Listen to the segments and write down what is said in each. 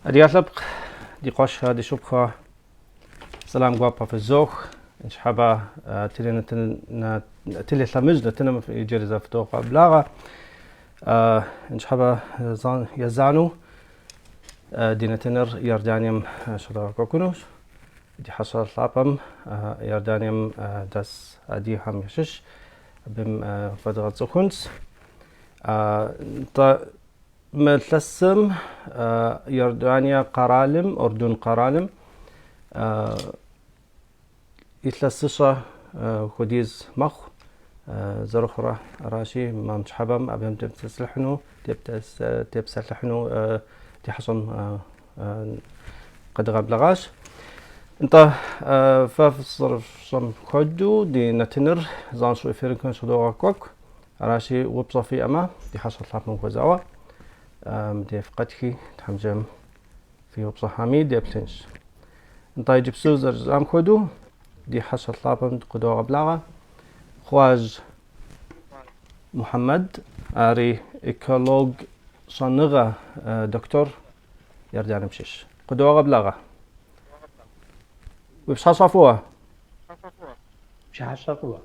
Адыгэ лъэпкъ, ди къуэшхэ, ди шыпхъухэ, сэлам гуапэ фызох. Ныщхьэбэ телелъэмыж нэтыным иджыри зэ фыдогъэблагъэ. Ныщхьэбэ езанэу ди нэтыныр Иорданием щедгъэкӏуэкӏынущ. Ди хьэщӏэ лъапӏэм Иорданием дэс адыгэхэм ящыщ. Абым фэдгъэцӏыхунщ. Нтӏэ, мы илъэсым Иордание къэралым, Урдун къэралым илъэсыщӏэ хуэдиз мэхъу зэрыхъурэ. Аращи, мы ныщхьэбэм абым тепсэлъыхьыну, тепсэлъыхьыну ди хьэщӏэм къедгъэблэгъащ. Нтӏэ, фэ зэрыфщӏэм хуэдэу ди нэтыныр занщӏэу эфирым щыдогъэкӏуэкӏу. Аращи, упщӏэ фиӏэмэ, ди хьэщӏэ лъапӏэм хуэзауэ, мыбдеж фыкъэтхи, тхьэмджэм фи упщӏэхэми деплъынщ. Нтӏэ, иджыпсту зэрыжысӏам хуэдэу, ди хьэщӏэ лъапӏэм къыдогъэблагъэ Хъуажь Мухьэмэд, ари эколог щӏэныгъэ доктор Иорданым щыщ. Къыдогъэблагъэ. Уи пщыхьэщхьэ фӏыуэ? Пщыхьэщхьэ фӏыуэ.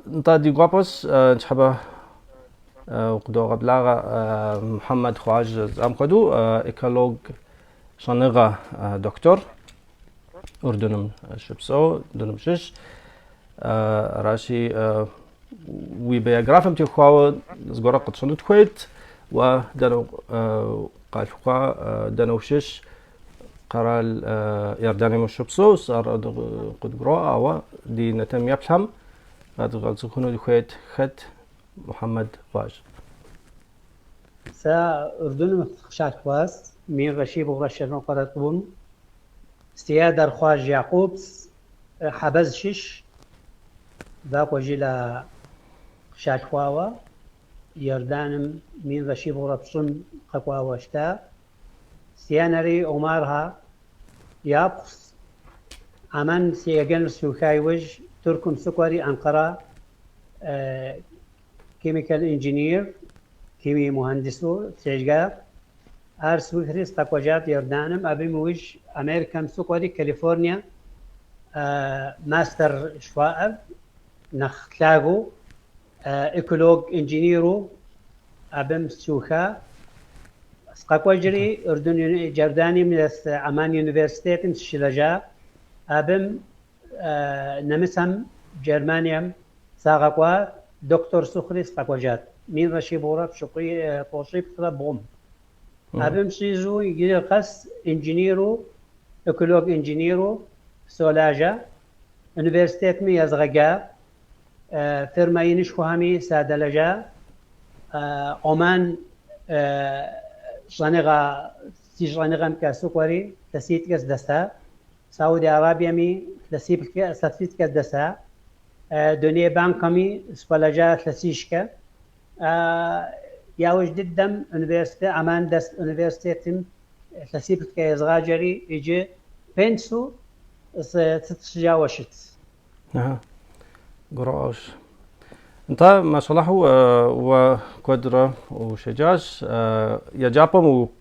Нтӏэ, ди гуапэщ ныщхьэбэ укъыдогъэблагъэ Мухьэмэд Хъуажь жысӏам хуэдэу эколог щӏэныгъэ доктор Урдуным щыпсэу, Урдуным щыщ. Аращи, уи биографием теухуауэ зыгуэрэ къэтщӏэну тхуейт. Уэ дэнэ укъалъхуа, дэнэ ущыщ? Къэрал Иорданием ущыпсэущ, ар къыдгуроӏуэ, ауэ ди нэтыным еплъхэм къэдгъэцӏыхуну дыхуейт хэт Мухьэмэд Хъуажь. Сэ Урдуным сыкъыщалъхуащ 1923-м. Си адэр Хъуажь Якъубщ, Хьэбэз щыщ, Вакӏуэ жылэ къыщалъхуауэ, Иорданым 1903-м къэкӏуауэ щыта. Си анэри Умархэ япхъущ. Аман си еджэныр сыуха иужь Тыркум сыкӏуэри Анкара chemical engineer, химие мухьэндису седжа. Ар сыухри сыкъэкӏуэжат Иорданым. Абым иужь Америкэм сыкӏуэри Калифорния мастер жыхуаӏэр нэхъ лъагэу эколог инженеру абым сыуха. Сыкъэкӏуэжри Урдун Иорданием дэс Аман университетым сыщылэжьа. Абым нэмыцэм Германием сагъэкӏуа, доктор сыхъури сыкъэкӏуэжат. 1993-м. Абым щӏизу иджыри къэс инженеру, эколог инженеру солажьэ. Университетми езгъэджа, фирмэ инышхуэхэми садэлэжьа. Оман щӏэныгъэ, си щӏэныгъэмкӏэ сыкӏуэри илъэситӏкӏэ сыдэса. Сауди Арабиеми илъэсиплӏкӏэ, илъэситӏкӏэ сыдэса. Дуней банкхэми сыхуэлэжьа илъэсищкӏэ. Яужь дыдэм университет, Аман дэс университетым илъэсиплӏкӏэ езгъаджэри, иджы пенсу сытӏысыжауэ щыт. Аха, гурыӏуэщ. Нтӏэ, машаллахьу, уэ куэдрэ ущеджащ. Еджапӏэм у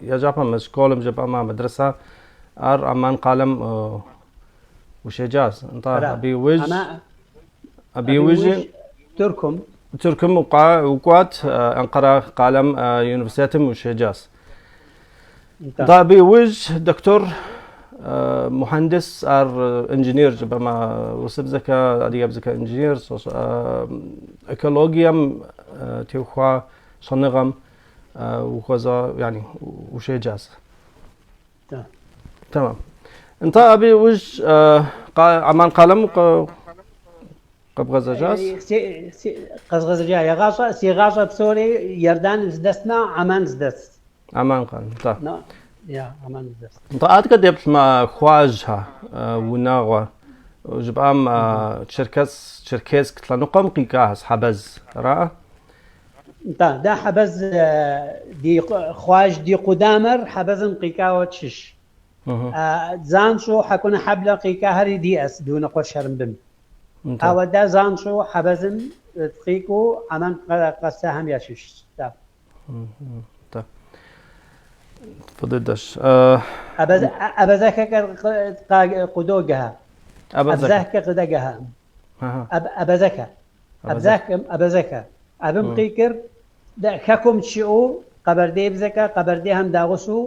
еджапӏэм, школым жыпӏэмэ, мадресэ, ар Амман къалэм ущеджащ. Нтӏэ, абы иужь абы иужь Тыркум. Тыркум укӏуат, Анкара къалэм университетым ущеджащ. Нтӏэ, абы иужь доктор мухьэндис, ар инженер жыпӏэмэ, урысыбзэкэ, адыгэбзэкэ инженер, экологием теухуа щӏэныгъэм ухуэза, яни ущеджащ. Тэмэм. Нтӏэ, абы иужь Амман къалэм къэбгъэзэжащ? Къэзгъэзэжа. Егъащӏэ, си гъащӏэ псори Иорданым сыдэсмэ, Аман сыдэст. Аман къалэм, нтӏэ. Я, Аман сыдэст. Нтӏэ, адэкӏэ деплъмэ, Хъуажьхэ унагъуэ жыпӏам Черкес, Черкесск лъэныкъуэм къикӏащ Хьэбэз, ара? Нтӏэ, дэ Хьэбэз ди Хъуажь ди къудамэр Хьэбэзым къикӏауэ тщыщ. Занщӏэу Хьэкӏунэ хьэблэ къикӏахэри диӏэс ди унэкъуэщхэр мыбым. Ауэ дэ занщӏэу Хьэбэзым дыкъикӏыу Аман къэсахэм ящыщщ. Нтӏэ. Фӏы дыдэщ. Абазэхэкӏэ къыдоджэхэ. Абзахкэ къыдэджэхэ. Абазэхэ. Абзахкэм абазэхэ. Абым къикӏыр хэкум щыӏэу къэбэрдеибзэкӏэ къэбэрдейхэм дагъусэу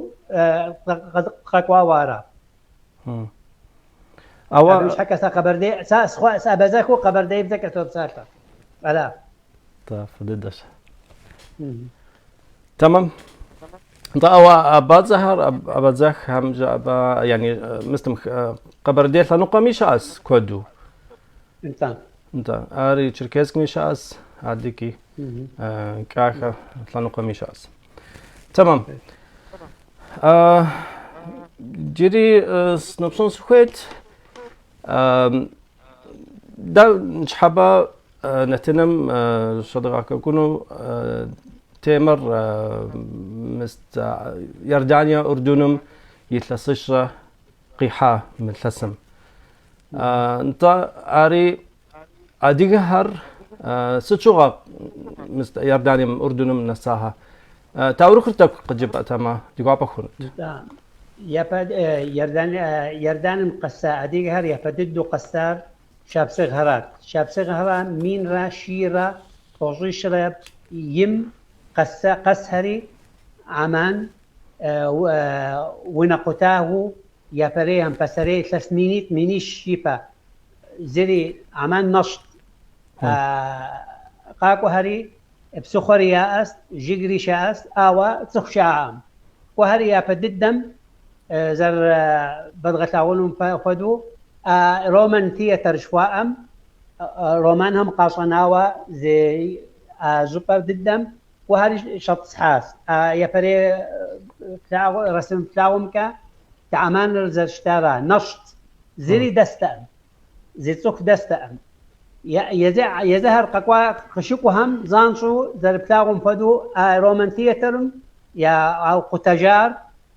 къэкӏуауэ ара. Ауэ Абым щхьэкӏэ сэ къэбэрдей сэ сэ абазэхэу къэбэрдеибзэкӏэ сопсалъэ. Ара. Нтӏэ, фӏы дыдэщ. Тэмэм. Нтӏэ, ауэ абазэхэр, абазэххэм жаӏэ, yani мыстым Къэбэрдей лъэныкъуэми щыӏэс куэду. Нтӏэ. Нтӏэ, ари Черкесскми щыӏэс, адэкӏи Кӏахэ лъэныкъуэми щыӏэс. Тэмэм. Иджыри сыноупщӏын сыхуейт. Дэ ныщхьэбэ нэтыным щыдгъэкӏуэкӏуну темэр мыст Иордание Урдуным илъэсищэ къихьа мы илъэсым. Нтӏэ, ари адыгэхэр сыт щыгъуэ мыст Иорданием Урдуным нэсаха? Таурыхъыр тӏэкӏу къыджепӏэтэмэ, ди гуапэ хъунут. Япэ Иорданым къэса адыгэхэр япэ дыдэу къэсар шапсыгъхэрат. Шапсыгъхэрэ минрэ щийрэ тӏощӏищрэ им къэса къэсхэри Аман унэ къутахыу япэрейхэм пасэрей илъэс минитӏ, минищ ипэ зыри Аман нэщӏт. Къакӏуэхэри псыхъуэри яӏэст, жыгри щыӏэст, ауэ цӏыху щыӏэкъым. Кӏуэхэри япэ дыдэм зэрыбэдгъэлъагъунум хуэдэу Roman theatre жыхуаӏэм романхэм къащӏэнауэ зы а щӏыпӏэр дыдэм кӏуэхэри щӏэтӏысхьащ. Япэрей рәсым плъагъумкӏэ Аманыр зэрыщытара нэщӏт, зыри дэстэкъым. Зы цӏыху дэстэкъым. Езыхэр къэкӏуа къыщыкӏуэхэм занщӏэу зэрыплъагъум хуэдэу а Roman theatre-м я къутэжар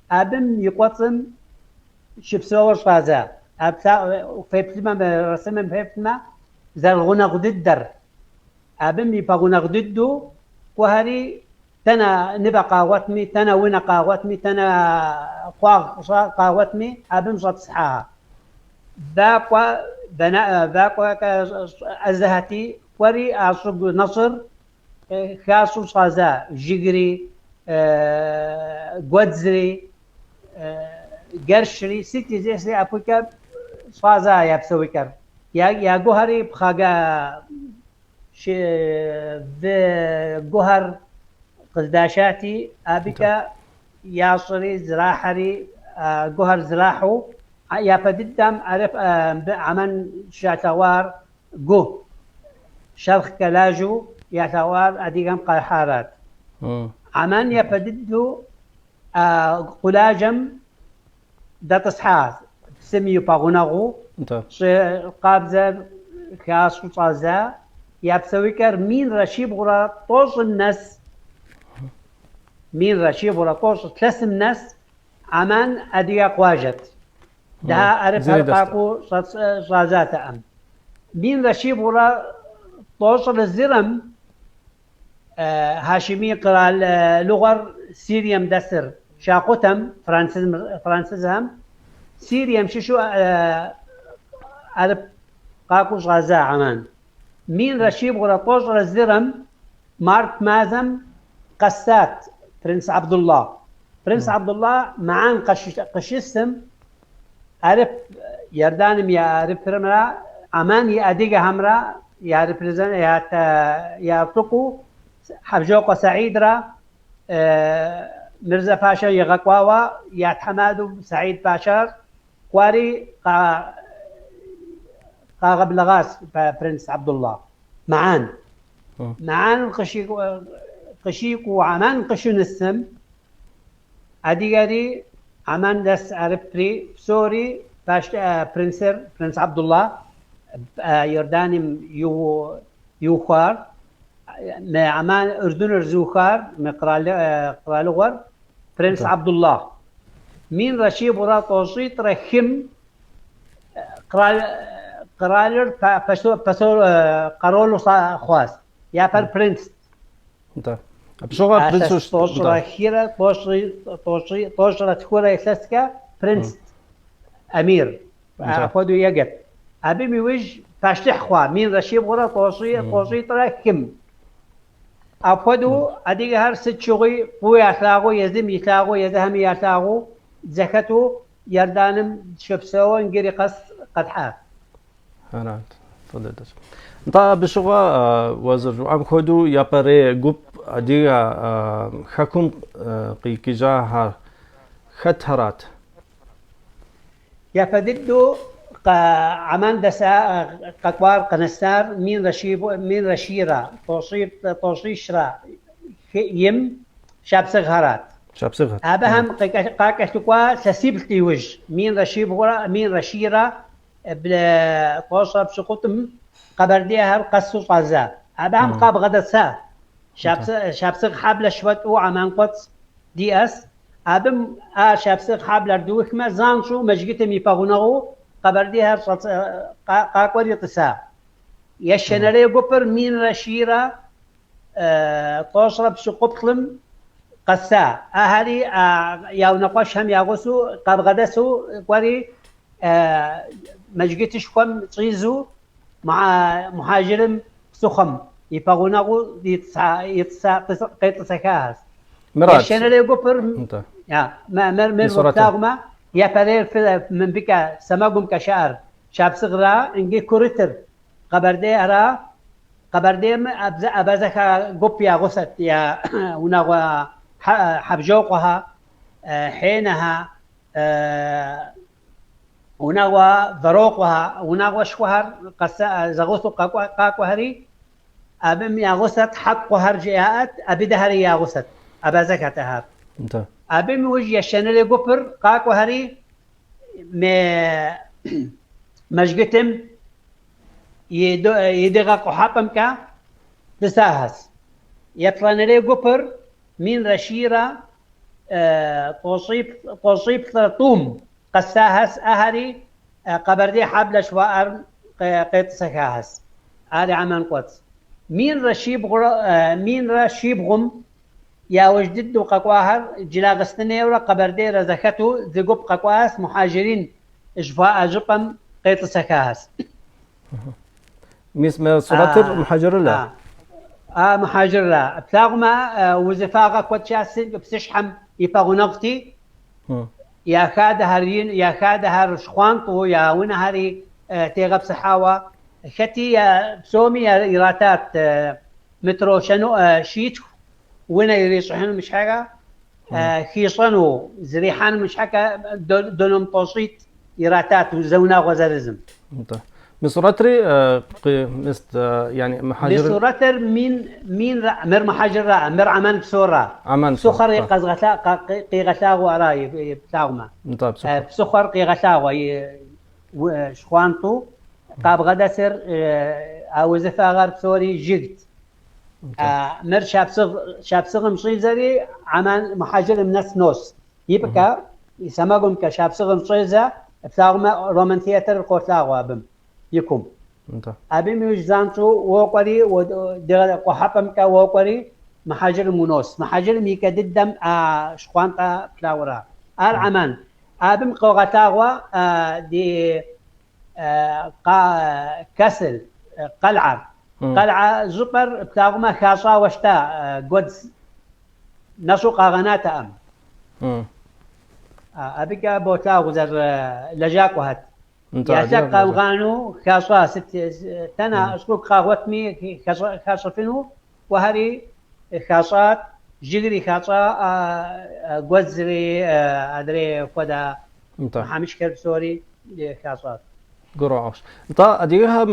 абым и кӏуэцӏым щыпсэур щӏадза. Феплъмэ, рәсымым феплъмэ, зэрыгъунэгъу дыдэр. Абым и пэгъунэгъу дыдэу кӏуэхэри тэнэ ныбэ къагъуэтми, тэнэ унэ къагъуэтми, тэнэ къуагъ къагъуэтми, абым щӏэтӏысхьа. Вакӏуэ вакӏуэ ӏэзэхэти, кӏуэри а щӏыгу нэщӏыр хащӏу щӏадза. Жыгри, гуэдзри, гэршри, сыти зесри апхуэкӏэ щӏадза я псэукӏэр. Я гухэри пхъэгэ гухэр къыздашати, абыкӏэ ящӏри, зрахьэри, гухэр зрахьу, япэ дыдэм арып Аман щалъэгъуар гу, шэрхъкӏэ лажьэу ялъэгъуар адыгэм къахьарат. Аман япэ дыдэу къуладжэм дэтӏысхьа псым и пэгъунэгъуу щӏы къабзэр хащӏу щӏадза, я псэукӏэр минрэ щибгъурэ тӏощӏым нэс, минрэ щибгъурэ тӏощӏ илъэсым нэс Аман адыгэ къуажэт. Дэ арыпхэр къакӏуэу щӏадзатэкъым. Минрэ щибгъурэ тӏощӏрэ зырэм Хашимий къэралыгъуэр Сирием дэсыр щакъутэм французхэм Сирием щыщу арып къакӏуэу щӏадза Аман. Минрэ щибгъурэ тӏощӏрэ зырэм март мазэм къэсат принц Абдулла. Принц Абдулла Маан къыщысым арып Иорданым я арыпрымрэ Аман и адыгэхэмрэ я репрезент я лӏыкӏуэу Хьэбжокъуэ Саидрэ Мырзэ Пашэ игъэкӏуауэ я тхьэмадэу Саид Пашэр кӏуэри къагъэблэгъащ принц Абдулла Маан. Маан къыщикӏуу Аман къыщынысым адыгэри Аман дэс арыпри псори принцыр принц Абдулла Иорданием иухуар мы Аман Урдуныр зыухар мы къэралыгъуэр принц Абдулла. Минрэ щибгъурэ тӏощӏитӏрэ хым къэралыр къэролу хъуащ. Япэр принцт. Нтӏэ. Абы щыгъуэ принцу Илъэс тӏощӏрэ хирэ, 92 илъэскӏэ принцт, эмир, апхуэдэу еджэт. Абым иужь пащтыхь хъуа, 1193 тӏощӏитӏрэ хым. Апхуэдэу адыгэхэр сыт щыгъуи фӏыуэ ялъагъуу, езым илъагъуу, езыхэми ялъагъуу, зэхэту Иорданым щыпсэуэ иджыри къэс къэтхьа. Арат, фӏы дыдэщ. Нтӏэ, абы щыгъуэ уэ зэрыжыпӏам хуэдэу япэрей гуп адыгэ хэкум къикӏыжахэр хэтхэрат? Япэ дыдэу Амман дэса къэкӏуар къынэсар 1100 тӏощӏищрэ им шапсыгъхэрат. Шапсыгъхэт. Абыхэм къакӏэлъыкӏуа илъэсиплӏ иужь 1100 1190 къэбэрдейхэр къэсу щӏадза. Абыхэм къабгъэдэса Шапсыгъ хьэблэ жыхуэтӏэу Амман кӏуэцӏ диӏэс. Абым а Шапсыгъ хьэблэр дыухмэ, занщӏэу мэжджытым и пэгъунэгъуу къэбэрдейхэр къакӏуэри тӏыса. Ещэнэрей гупыр 1190 къэса. Ахэри я унэкъуэшхэм я гъусэу къабгъэдэсу кӏуэри мэжджытышхуэм щӏизу Мухьэжырым псыхъуэм и пэгъунэгъуу къетӏысэхахэщ. Мырат. Ещэнэрей гупыр Нтӏэ. мыр Мы сурэтыр. плъагъумэ, япэрейр мыбыкӏэ сэмэгумкӏэ щыӏэр Шапсыгъра, инги курытыр Къэбэрдейра. Къэбэрдейм абазэхэ гуп я гъусэт, я унагъуэ Хьэбжокъуэхэ, Хьенэхэ, унагъуэ Вэрокъуэхэ, унагъуэшхуэхэр зэгъусэу къакӏуэхэри, абым я гъусэт Хьэткъуэхэр жаӏэт, Абидэхэри я гъусэт, абазэхэт ахэр. Нтӏэ. Абым иужь ещэнэрей гупыр къакӏуэхэри мэжджытым и дыгъэ къухьэпӏэмкӏэ тӏысахэщ. Еплӏанэрей гупыр 1193 къэсахэщ, ахэри Къэбэрдей хьэблэ жыхуаӏэр къетӏысэхахэщ. Ари Амман кӏуэцӏ. 1100 яужь дыдэу къэкӏуахэр Джылагъыстэнейрэ Къэбэрдейрэ зэхэту зы гуп къэкӏуащ, Мухьэжырин жыхуаӏэ щӏыпӏэм къетӏысэхахэщ. Мис мы сурэтыр Мухьэжырыла? А Мухьэжырра. Плъагъумэ, узыфагъэ куэд щыӏэс, псыщхьэм и пэгъунэгъути, я хадэхэр ин, я хадэхэр щхъуантӏэу, я унэхэри тегъэпсыхьауэ, хэти псоми иратат метро щэну щитху унэ ирищӏыхьыным щхьэкӏэ, хищӏэну, зрихьэным щхьэкӏэ доном тӏощӏитӏ иратат зы унагъуэ зырызым. Нтӏэ. Мы сурэтри мис yani Мы Мухьэжыр сурэтыр мин мин мыр Мухьэжырра, мыр Амман псора. Амман псо. Псыхъуэр къигъэлъагъуэ ара плъагъумэ. Нтӏэ, псыхъуэр. Псыхъуэр къигъэлъагъуэ щхъуантӏэу къабгъэдэсыр а узыфагъэр псори жыгт. Мыр Шапсыгъым щӏидзэри Амман Мухьэжырым нэс нос. Ипӏкӏэ, сэмэгумкӏэ Шапсыгъым щӏедзэ, плъагъумэ Роман театрыр къолъагъуэ абым и кум. Нтӏэ. Абым иужь занщӏэу уокӏуэри, къухьэпӏэмкӏэ уокӏуэри, Мухьэжырым унос. Мухьэжырым и кӏэ дыдэм а щхъуантӏэ плъагъура. Ар Амман. Абым къогъэлъагъуэ ди Касл, къалӏэр. Къалӏэ щӏыпӏэр плъагъумэ хащӏауэ щыта гуэдз нэщӏу къагъэнатэкъым. Абыкӏэ болъагъу зэрылэжьакӏуэхэт. Нтӏэ, Я адыгэ лъэпкъ къамыгъанэу хащӏа сыт тэнэ щӏыгу къагъуэтми хащӏыфыну кӏуэхэри хащӏат, жыгри хащӏа, гуэдзри адрей хуэдэ Нтӏэ. мыхьэмышхэр псори хащӏат. Гурыӏуэгъуэщ. Нтӏэ, адыгэхэм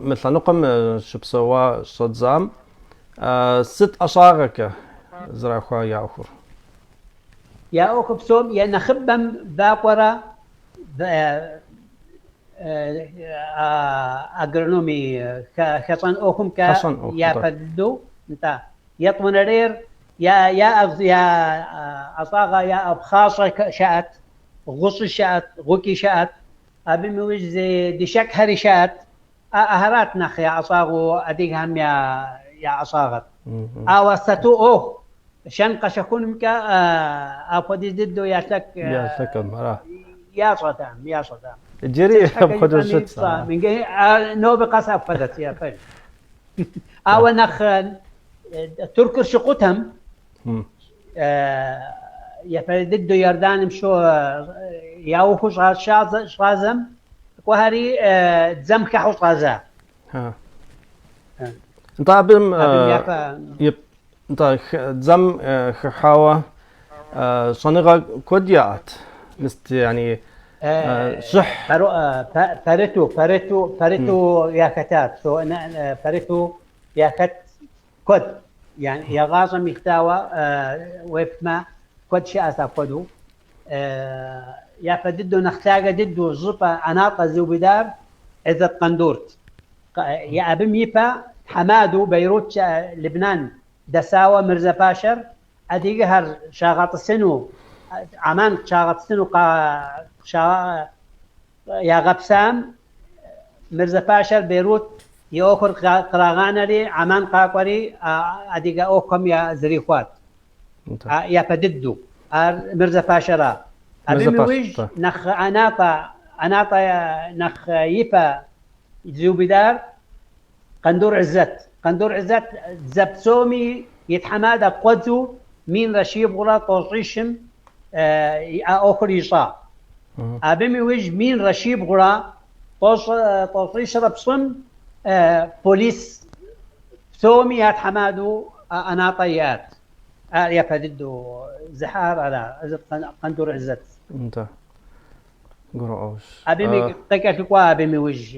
мы лъэныкъуэм щыпсэуа щӏадзам сыт ӏэщӏагъэкӏэ зэрахуа я ӏуэхур? Я ӏуэху псом я нэхъыбэм вакӏуэрэ агрономи хэщӏэн ӏуэхумкӏэ Хэщӏэн ӏуэху, нтӏэ. япэ дыдэу, нтӏэ. Етӏуанэрейр я я ӏэщӏагъэ я пхъащӏэ щыӏэт, гъущӏи щыӏэт, гъукӏи щыӏэт. Абым иужь дыщэкӏхэри щыӏэт. Ахэрат нэхъ я ӏэщӏагъэу адыгэхэм я ӏэщӏагъэр. Ауэ сату ӏуэху. Щэн къэщэхунымкӏэ апхуэдиз дыдэу я лъэк Я лъэкӏым, ара. Ящӏэтэм, ящӏэтэм. Иджыри Сыт щхьэкӏэ апхуэдэу жыпӏэми, щытщ, пщӏэ, ара. Нобэ къэс апхуэдэт, я пэж. Ауэ нэхъ Тыркур щыкъутэм, япэ дыдэу Иорданым яухыу щӏадзэм, кӏуэхэри дзэм хыхьэу щӏадза. Нтӏэ абым Абым япэ нтӏэ дзэм хыхьауэ щӏэныгъэ куэд яӏэт. Мыст, yani щыхь. Пэрыту, пэрыту, пэрыту яхэтат. Пэрыту яхэт куэд. Yani я гъащӏэм ихтауэ уеплъмэ, куэд щыӏэщ апхуэдэу. Япэ дыдэу, нэхъ лъагэ дыдэу щӏыпӏэ ӏэнатӏэ зыубыдар Иззэт Къандурт. Абым ипэ тхьэмадэу Бейрут, Лыбнан дэсауэ Мырзэ Пашэр адыгэхэр щагъэтӏысыну, Аман щагъэтӏысыну ягъэпсам Мырзэ Пашэр Бейрут и ӏуэхур кърагъанэри, Аман къакӏуэри адыгэ ӏуэхухэм я зэрихуат. Япэ дыдэу. Ар Мырзэ Пашэра. Абым иужь нэхъ ӏэнатӏэ, ӏэнатӏэ нэхъ ипэ зыубыдар Къандур Иззэт. Къандур Иззэт дзэ псоми и тхьэмадэ къуэдзу 1130-м а ӏуэхур ищӏа. Абым иужь 1143-м полис псоми я тхьэмадэу ӏэнатӏэ иӏат. Ар япэ дыдэу зыхьар ара, Къандур Иззэт. Нтӏэ. Гурыӏуэгъуэщ. Абым къыкӏэлъыкӏуа абым иужь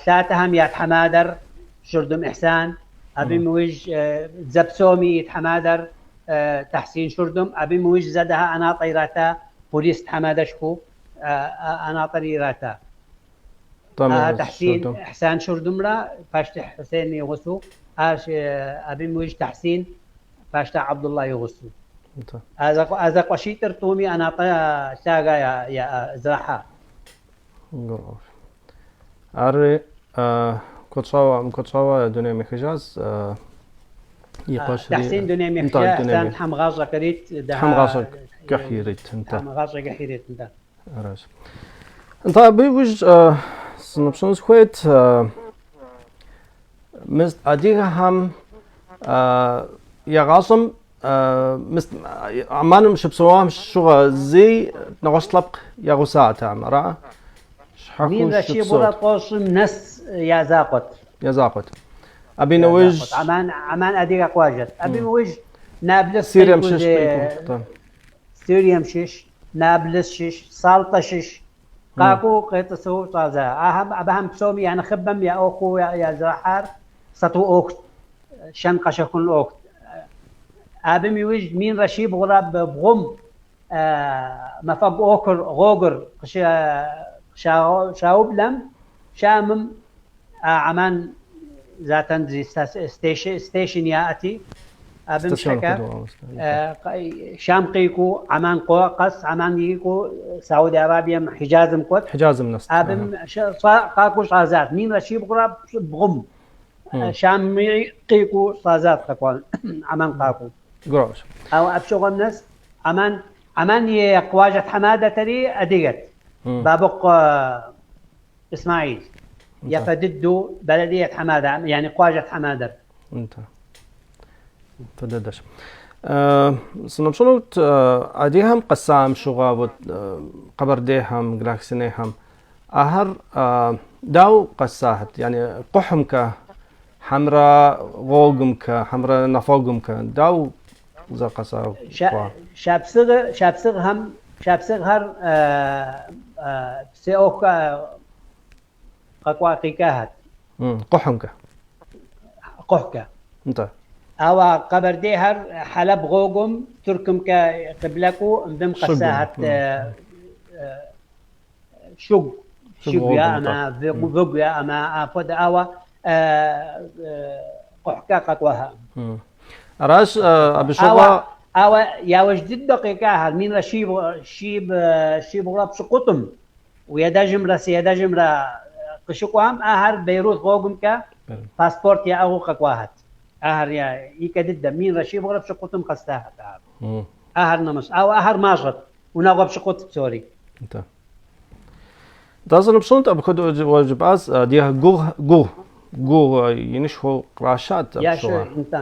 лъатэхэм я тхьэмадэр Шурдым Ихьсан, абым иужь дзэ псоми и тхьэмадэр Тахьсин Шурдым, абым иужь зэдэхэ ӏэнатӏэ ирата, полис тхьэмадэшхуэу ӏэнатӏэр ирата. Тахьсин Ихьсан Шурдымрэ пащтыхь Хьусейн и гъусэу, ар абым иужь Тахьсин пащтыхь Абдулла и гъусэу. А зэкъуэшитӏыр тӏуми ӏэнатӏэ лъагэ зэрахьа. Гурыӏуэгъуэщ. Ари куэд щӏауэ, куэд щӏауэ дунейм ехыжащ. И къуэшри. Тахьсин дунейм ехыжа, Ихьсан Тхьэм гъащӏэ кърит. Тхьэм гъащӏэ кӏыхь ирит. Нтӏэ. Тхьэм гъащӏэ кӏыхь ирит, нтӏэ. Аращ. Нтӏэ, абы иужь сыныпщӏыну сыхуейт. Мыс адыгэхэм я гъащӏэм мыс Амманым щыпсэуам щыгъуэ зэи нэгъуэщӏ лъэпкъ ягъусатэкъым, ара? Щхьэхуэу Минрэ щибгъурэ щыпсэут. тӏощӏым нэс я закъуэт. Я закъуэт. Абы Я нэужь закъуэт. Аман, Аман адыгэ къуажэт. Абы иужь Наблыс Сирием къикӏыу щыщ зи къикӏыу, нтӏэ. Сирием щыщ, Наблыс щыщ, Салтӏэ щыщ къакӏуэу къетӏысу щӏадза. Ахэм, абыхэм псоми я нэхъыбэм я ӏуэхуу я зэрахьар сату ӏуэхут, щэн къэщэхун ӏуэхут. Абым иужь 1103-м мафӏэгу ӏуэхур, гъуэгур къыщаублэм, Щамым Аман затэн station яӏэти, абым щхьэкӏэ Щам къикӏыу Аман къэс, Аман икӏыу Сауди Арабием Хиджазым кӏуэт. Хиджазым нэст. Абым къакӏуэу щӏадзат. 1103-м Щам къикӏыу щӏадзат къэкӏуэн, Аман къакӏуэу. Гурыӏуэгъуэщ. Ауэ апщыгъуэм нэс Аман, Аман и къуажэ тхьэмадэтэри адыгэт. Бабыкъу Исмаил. Япэ дыдэу بلدية тхьэмадэ, yani къуажэ тхьэмадэр. Нтӏэ. Фӏы дыдэщ. Сыныпщӏынут адыгэхэм къэсам щыгъуэ вот къэбэрдейхэм, джылахъстэнейхэм ахэр дауэ къэсахэт? Yani кхъухьымкӏэ, хьэмрэ гъуэгумкӏэ, хьэмрэ мафӏэгумкӏэ, дауэ зэрыкъэсар хъуа? Шапсыгъ, шапсыгъхэм, шапсыгъхэр псы ӏуэху къэкӏуа къикӏахэт. Кхъухьымкӏэ. Кхъухькӏэ. Нтӏэ. Ауэ къэбэрдейхэр Хьэлэб гъуэгум Тыркумкӏэ къыблэкӏыу мыбым къэсахэт шыгу, шыгу яӏэмэ, выгу яӏэмэ, апхуэдэ, ауэ кхъухькӏэ къэкӏуахэкъым. Аращ абы щыгъуэ. Ауэ яужь дыдэу къикӏахэр 1180-м уи адэжьымрэ си адэжьымрэ къыщыкӏуам ахэр Бейрут гъуэгумкӏэ паспорт яӏыгъыу къэкӏуахэт. Ахэр я икӏэ дыдэ 1170-м къэстахэт ахэр. Ахэр нэмыщӏ. Ауэ ахэр мащӏэт. Унагъуэ пщыкӏутӏ псори. Нтӏэ. Нтӏэ, сыныпщӏынт апхуэдэу уэ жыпӏащ, адыгэ гугъу гугъу гугъу инышхуэу кърашат абы Я щыгъуэ. нтӏэ.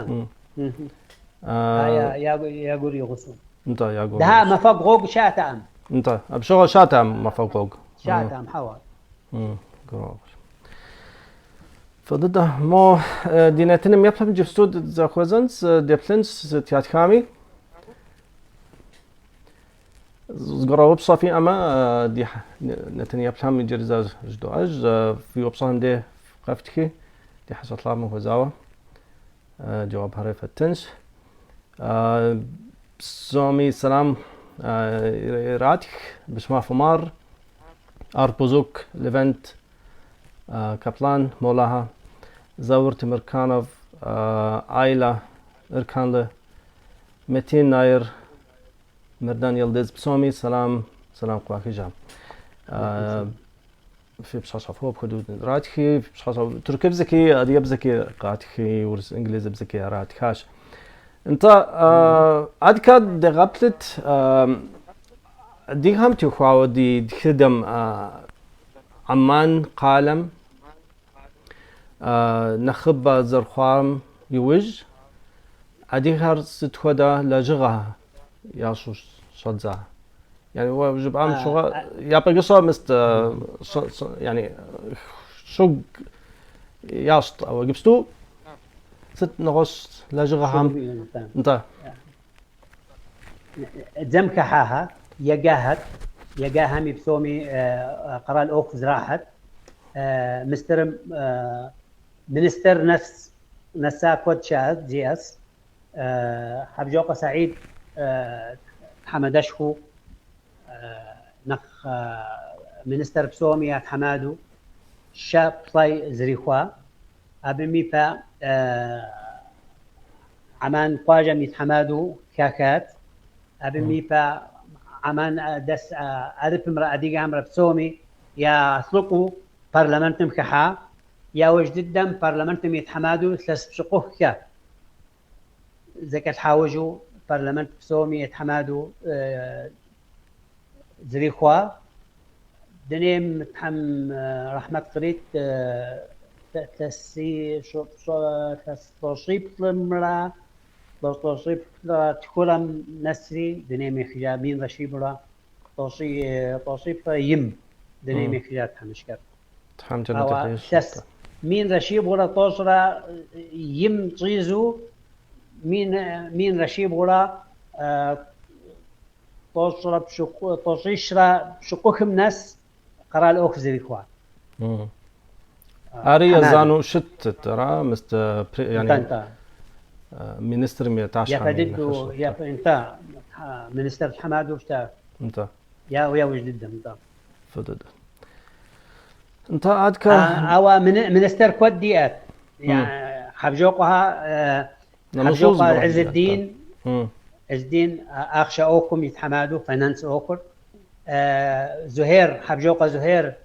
А, Я я гур и гъусэу. Нтӏэ, я гур. Дыхьа мафӏэгу гъуэгу щыӏэтэкъым. Нтӏэ, абы щыгъуэ щыӏэтэкъым мафӏэгу гъуэгу. Щыӏэтэкъым, хьэуэ. Гурыӏуэгъуэщ. Фӏы дыдэ. Мо ди нэтыным еплъым иджыпсту дызэхуэзэнщ, деплъынщ сыт ятхами. Зыгуэрэ упщӏэ фиӏэмэ, ди нэтын еплъхэм иджыри зэ жыдоӏэж. Фи упщӏэхэм де къэфтхи, ди хьэщӏэ лъапӏэм хуэзауэ жэуапхэр фэттынщ. Псоми сэлам иратх Бышмаф Умар, Арбузук Левент, Каплан Молаха, Заур Тимирканов, Айла Ирканлы, Метин Найр, Мердан Йылдыз, псоми сэлам, сэлам къуахыжа. Фи пщхьэщхьэфо апхуэдэу ратхи, фи пщхьэщхьэ тыркубзэки, адыгэбзэки къатхи, урыс инглизыбзэки ратхащ. Нтӏэ, адкэ дегъэплъыт адыгэхэм теухуауэ ди тхыдэм Амман къалэм нэхъыбэ зэрыхъуам иужь адыгэхэр сыт хуэдэ лэжьыгъэ ящӏу щӏадза? Yani уэ жыпӏам щыгъуэ япэ гыщӏэ мыст yani щӏыгу ящӏт, ауэ иджыпсту сыт нэгъуэщӏ лэжьыгъэхэм? Нтӏэ. Дзэм хыхьаха, еджахэт, еджахэми псоми къэрал ӏуэху зрахьэт. Мистерым министр нэс нэса куэд щыӏэт, жиӏэс. Хьэбжокъуэ Саид тхьэмадэшхуэу, нэхъ министр псоми я тхьэмадэу щэ плӏэ зэрихуа. Абым ипэ Аман къуажэм и тхьэмадэу хахат. Абым ипэ Аман дэс Арыпымрэ адыгэхэмрэ псоми я лӏыкӏуэу парламентым хыхьа. Яужь дыдэм парламентым и тхьэмадэу илъэс пщыкӏухкӏэ зэкӏэлъхьэужьу парламент псоми я тхьэмадэу зэрихуа. Дунейм Тхьэм рахьмэт кърит илъэси илъэс тӏощӏиплӏымрэ тӏощӏиплӏрэ тхурэм нэсри дунейм ехыжа минрэ щибгъурэ тӏощӏиплӏрэ им дунейм ехыжа тхьэмыщкӏэр. Тхьэм Ауэ жэнэтыр ищӏ. илъэс 1130 им щӏизу 1170 тӏощӏищрэ пщыкӏухым нэс къэрал ӏуэху зэрихуа. Ари Тхьэмадэу. езанэу щытт, ара, мыст Нтӏэ, yani нтӏэ. министрым и Япэ ӏэтащхьэм и дыдэу, нэхъыщӏэт. япэ нтӏэ, министр тхьэмадэу щыта. Нтӏэ. Я яужь дыдэм, нтӏэ. Фӏы дыдэ. Нтӏэ, адкэ Ауэ министр куэд диӏэт. Хьэбжокъуэхэ нэмыщӏу Хьэбжокъуэ зыгуэр диӏэт. Иззэддин Иззэддин ахъшэ ӏуэхум и тхьэмадэу финанс ӏуэхур. Зухейр, Хьэбжокъуэ Зухейр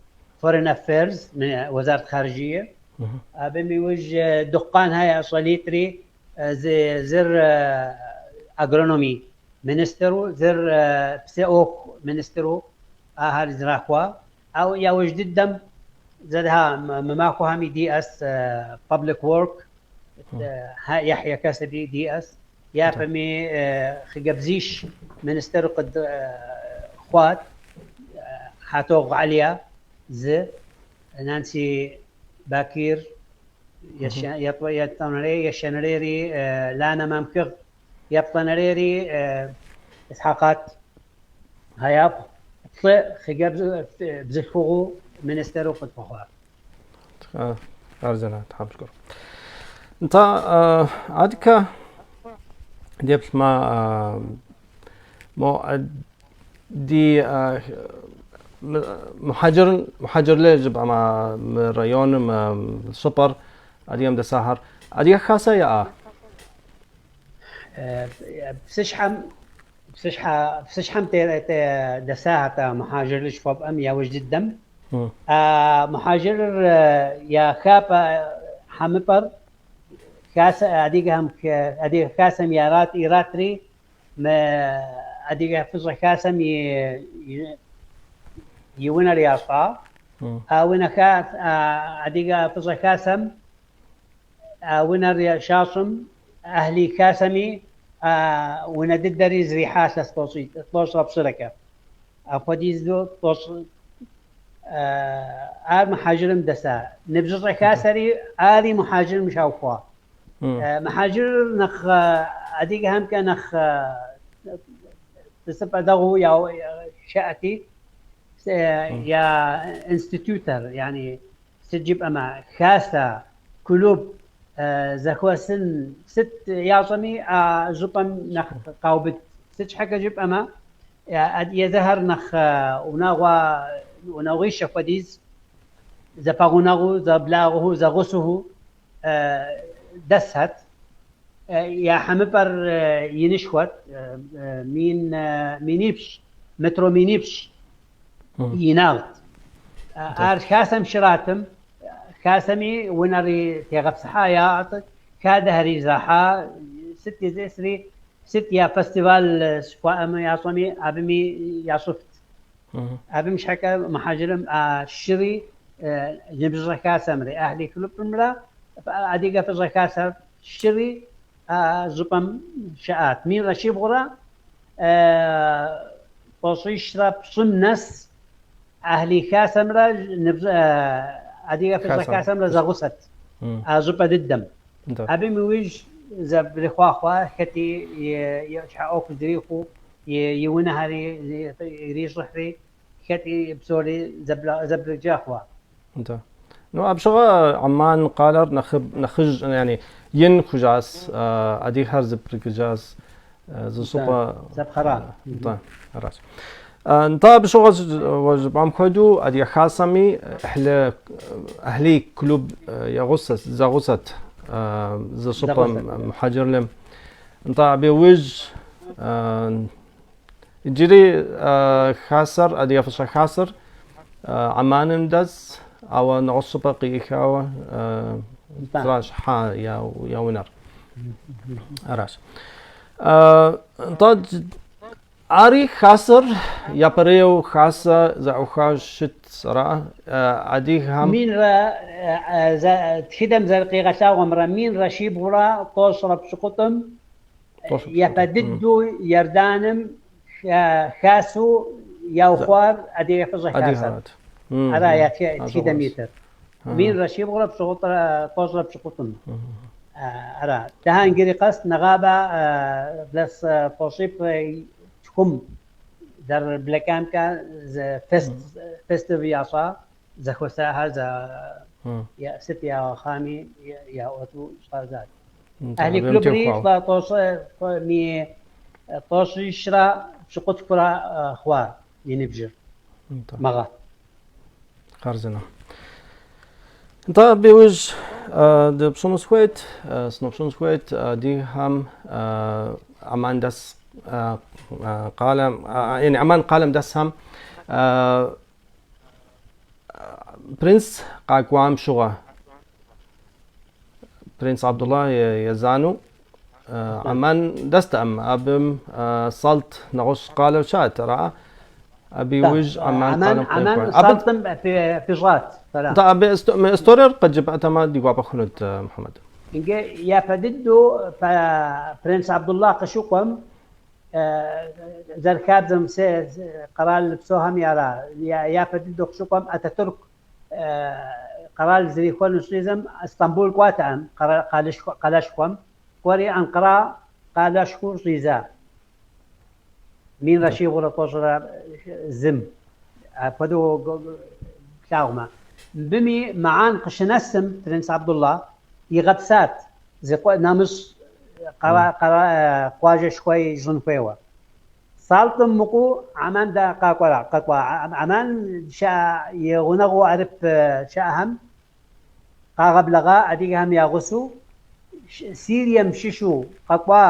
Foreign Affairs, وزارة خارجية. Абым иужь Дыкъанхэ я щӏалитӏри зыр агрономи министру, зыр псы ӏуэху министру ахэр зэрахуа. Ауэ яужь дыдэм зэдха мы махуэхэми диӏэс Public Work, Яхья Касаби диӏэс. Япэми хъыджэбзищ министр къыд хъуат. Хьэтогъу Алия зы, Нанси Бакир етӏуанэрей, ещанэрейри Ланэ Мамхыгъ, еплӏанэрейри Исхьэкъат Хаяпхъу. Плӏы хъыджэбз бзылъхугъэу министру къытхуэхъуат. Арзана, Тхьэм шыкур. Нтӏэ, адкэ деплъмэ, мо ди мухьэджыр мухьэджырлы жыпӏэмэ, мы районым щӏыпӏэр адыгэм дэсахэр адыгэ хасэ яӏа? Псыщхьэм псыщхьэ псыщхьэм дэсахэт а мухьэжырлы жыхуэпӏэм яужь дыдэм. А мухьэжырыр я хапӏэ хьэмыпӏэр Хасэ адыгэхэм Адыгэ Хасэм иратри мы Адыгэ Фӏыщӏэ Хасэм и унэр ящӏа. А унэ Адыгэ Фӏыщӏэ Хасэм а унэр щащӏым Ахьлий Хасэми а унэ дыдэри зрихьа илъэс 30 плӏырэкӏэ. Апхуэдизу тӏощӏ ар Мухьэжырым дэса. Ныбжьыщӏэ Хасэри ари Мухьэжырым щаухуа. Мухьэжырыр нэхъ адыгэхэмкӏэ нэхъ тӏысыпӏэ дэгъуу щыӏэти, я институтыр, yani сыт жыпӏэмэ, хасэ, клуб зэхуэсын сыт ящӏэми а щӏыпӏэм нэхъ къаубыд. Сыт щхьэкӏэ жыпӏэмэ, езыхэр нэхъ унагъуэ унагъуищэ хуэдиз зэпэгъунэгъуу, зэблагъэу, зэгъусэу дэсхэт. Я хьэмыпӏэр инышхуэт, 2000, метро 2000 инагът. Ар хасэм щратым, хасэми унэри тегъэпсыхьа яӏэт, хадэхэри зэрахьа, сыт езысри, сыт я фестиваль жыхуаӏэми ящӏэми, абыми ящӏыфт. Абым щхьэкӏэ Мухьэжырым а щыри Ныбжьыщӏэ Хасэмрэ Ахьлий клубымрэ Адыгэ Фӏыщӏэ Хасэр щыри а щӏыпӏэм щыӏат. 1353-м нэс Ахьлий Хасэмрэ Адыгэ Фӏыщӏэ Хасэмрэ зэгъусэт а щӏыпӏэ дыдэм. Абым иужь зэбрихъуа хэти и щхьэ ӏуэху зрихъуу, и унэхэри ирищӏыхьри, хэти псори зэблэкӏа хъуа. Да. Ну, абщыгъуэ Амман къалэр нэхъыжь, yani ин хъужащ, адыгэхэр зэпрыкӏыжащ зы щӏыпӏэ. Зэпхъэра. Нтӏэ, аращ. Нтӏэ, абы щыгъуэ жыпӏам хуэдэу Адыгэ Хасэми Ахьлий клуб ягъусэт, зэгъусэт зы щӏыпӏэм Мухьэджырлым. Нтӏэ, абы иужь иджыри Хасэр, Адыгэ Фӏыщӏэ Хасэр Амманым дэс, ауэ нэгъуэщӏ щӏыпӏэ къиӏыхауэ тращӏыхьа я унэр. Аращ. Нтӏэ, ари Хасэр япэрейуэ Хасэ зэӏухауэ щыт, ара? Адыгэхэм. Минрэ тхыдэм зэрыкъигъэлъагъуэмрэ 1780-м япэ дыдэу Иорданым хасэу яухуар Адыгэ Фӏыщӏэ Хасэр. Ара я тхыдэм итыр. 1780-м. Ара. Даха иджыри къэс нэгъабэ илъэс 90-м зэрыблэкӏамкӏэ фестив ящӏа, зэхуэсахэр сыт ягъэхъами яӏуэту щӏадзат. Ахьлий клубри 380 хъуа и ныбжьыр мыгъэ. Хъарзынэ. Нтӏэ, абы иужь дыпщӏыну сыхуейт, сыноупщӏыну сыхуейт адыгэхэм Амман дэс къалэм, yani Амман къалэм дэсхэм принц къакӏуам щыгъуэ, принц Абдулла езанэу Амман дэстэкъым, абым Салт нэгъуэщӏ къалэу щыӏэт, ара? Абы иужь Амман къалэм къекӏуа. Салтым пыщӏат. Нтӏэ, абы мы историер къыджепӏэтэмэ ди гуапэ хъунут, Мухьэмэд. Иджы япэ дыдэу принц Абдулла къыщыкӏуэм зэрыхабзэм къэрал псохэм яра. Япэ дыдэу къыщыкӏуэм Ататюрк къэрал зэрихуэну щӏидзэм Стамбул кӏуатэкъым, къалэшхуэм. Кӏуэри Анкара къалэшхуэу щӏидза. 1391-м. Апхуэдэу плъагъумэ. Мыбыми Маан къыщынэсым принц Абдулла игъэпсат нэмыщӏ къуажэшхуэ ищӏын хуейуэ. Салтым мыкӏуэу Амман да къакӏуэра, къэкӏуа. Амман щыӏэ и гъунэгъуу арып щыӏэхэм къагъэблэгъа адыгэхэм я гъусэу Сирием щыщу къэкӏуа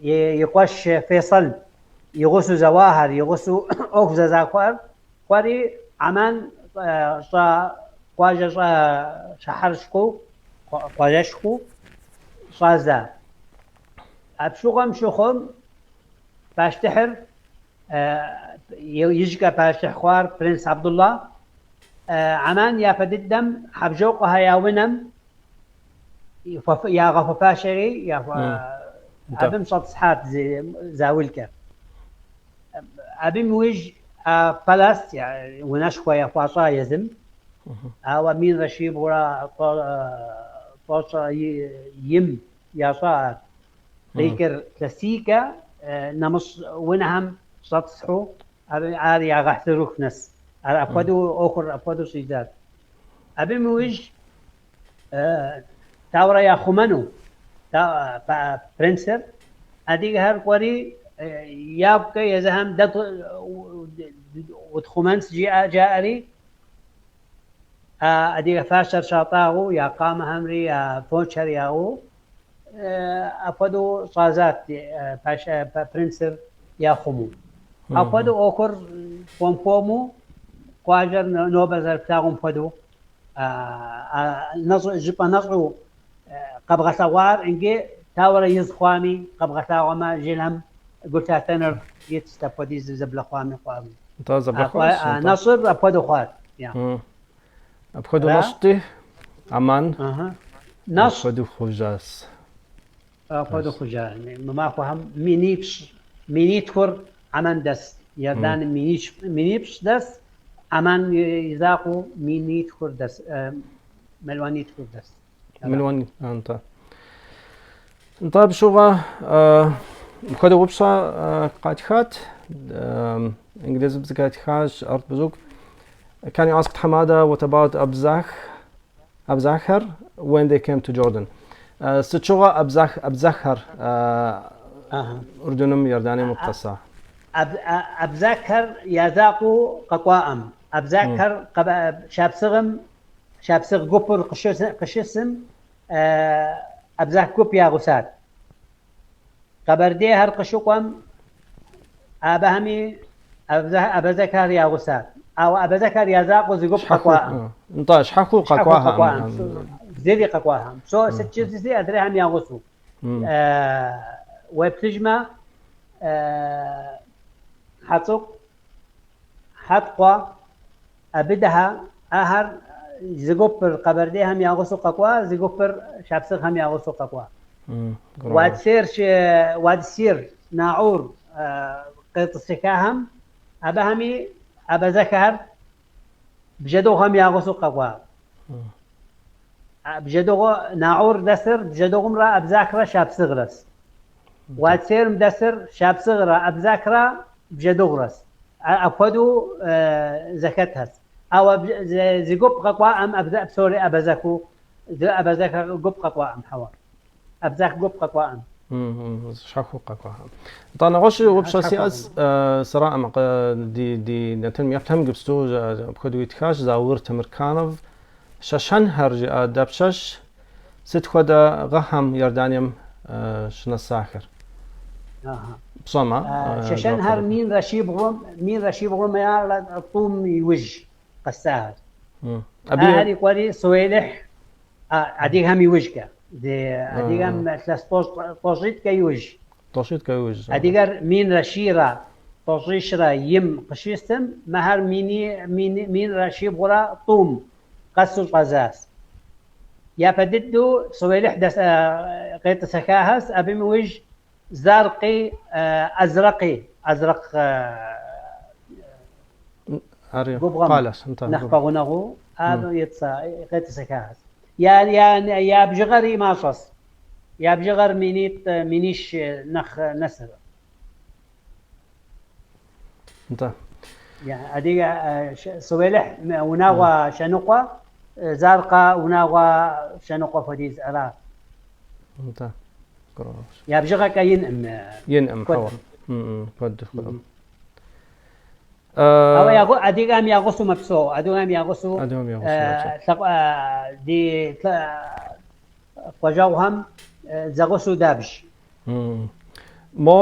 и къуэш Фейсал и гъусэу зэуахэр, и гъусэу ӏуэху зэзахуэр кӏуэри Амман щӏэ къуажэ щӏэ щыхьэрышхуэу, къуажэшхуэу. щӏадза. Апщыгъуэм щыхъум пащтыхьыр ижькӏэ пащтыхь хъуар принц Абдулла Аман япэ дыдэм Хьэбжокъуэхэ я унэм ягъэхуэфащэри абым щӏэтӏысхьат заулкӏэ. Абым иужь а палас унэшхуэ яхуащӏа езым, ауэ 1191 ящӏа ар. Къикӏыр илъэсийкӏэ нэмыщӏ унэхэм щӏэтӏысхьу ар ягъэхьэзырыху нэс. Ар апхуэдэу ӏуэхур апхуэдэу щӏидзат. Абым иужь тауэрэ яхъумэну принцыр адыгэхэр кӏуэри ягукӏэ езыхэм дэ утхъумэнщ жаӏэри а адыгэ фащэр щатӏагъэу, я къамэхэмри я фочхэр яӏыгъыу апхуэдэу щӏадзат принцыр яхъумэу. Апхуэдэу ӏуэхур хуэм-хуэму къуажэр нобэ зэрыплъагъум хуэдэу жыпӏэ нэщӏу къэбгъэлъэгъуар иджы тауэрэ из хъуами, къэбгъэлъагъуэмэ, жылэм гу лъатэныр итщ апхуэдиз зэблэхъуами хъуами. Нтӏэ, зэблэхъуащ. Нэщӏыр апхуэдэу хъуат. Апхуэдэу нэщӏти, Аман апхуэдэу хъужащ. Апхуэдэу хъужа. Мы махуэхэм минипщӏ, минитхур Аман дэс. Иорданым минипщӏ дэс, Аман и закъуэу минитхур дэс, мелуанитхур дэс. Мелуан, нтӏэ. Нтӏэ, абы щыгъуэ мыпхуэдэ упщӏэ къатхат, инглызыбзэкӏэ тхащ Арт Бузук. Can you ask тхьэмадэ what about Абзах, Абзахэр when they came to Jordan? Сыт щыгъуэ Абзах, Абзахэр Урдуным, Иорданием къэса? Абзахэр я закъуэу къэкӏуаӏым. Абзахэр Шапсыгъым, Шапсыгъ гупыр къыщысым абзах гуп ягъусат. Къэбэрдейхэр къыщыкӏуэм абыхэми абазэхэр ягъусат. Ауэ абазэхэр я закъуэу зы гуп къэкӏуаӏым. Нтӏэ, щхьэхуэу къэкӏуахэм. Зыри къэкӏуахэм. Псо сыт щызи адрейхэм ягъусэу. Уеплъыжмэ, Хьэцӏыкӏу, Хьэткъуэ, Абыдэхэ, ахэр зы гупыр къэбэрдейхэм я гъусэу къэкӏуа, зы гупыр шапсыгъхэм я гъусэу къэкӏуа. Уадсер, Уадсир, Наур къетӏысэхахэм, абыхэми абазэхэр бжьэдыгъухэм я гъусэу къэкӏуа. Бжьэдыгъу Наур дэсыр бжьэдыгъумрэ абзахрэ шапсыгърэс. Уадсерым дэсыр шапсыгърэ абзахрэ бжьэдыгъурэс. Апхуэдэу зэхэтхэс. Ауэ зы гуп къэкӏуаӏым псори абазэхыу, зы абазэхэ гуп къэкӏуаӏым, хьэуэ. Абзах гуп къэкӏуаӏым. Щхьэхуэу къэкӏуаӏым. Нтӏэ, нэгъуэщӏ упщӏэ сиӏэс, сэраӏым ди нэтыным еплъхэм иджыпсту апхуэдэу итхащ Заур Темирканов. Шэшэнхэр жиӏа дапщэщ сыт хуэдэ гъэхэм Иорданием щынэсахэр? Пщӏэмэ, Шэшэнхэр 1100 3 иужь къэсахэр. Ахэри кӏуэри Суейлихь адыгэхэм иужькӏэ. Адыгэм илъэс тӏощӏитӏкӏэ иужь. Тӏощӏитӏкӏэ иужь. Адыгэр 1123 къыщыстым, мыхэр 1103 къэсу щӏэзащ. Япэ дыдэу Суейлихь дэс къетӏысэхахэс, абым иужь Заркъи, Азрэкъи, Азрэкъ губгъуэм нэхъ пэгъунэгъуу абы къетӏысэхахэс. Я бжыгъэри мащӏэс. Я бжыгъэр минитӏ, минищ нэхъ нэсыр. Нтӏэ. Адыгэ Суейлихь унагъуэ щэныкъуэ, Заркъэ унагъуэ щэныкъуэ хуэдиз ара. Нтӏэ. Я бжыгъэкӏэ инӏым. Инӏым, хьэуэ. Куэд хъуӏым. Ауэ адыгэм я гъусэу мэпсэу, адыгэм я гъусэу Адыгэм я гъусэу мэпсэу. Ди къуажэгъухэм зэгъусэу дабж. Мо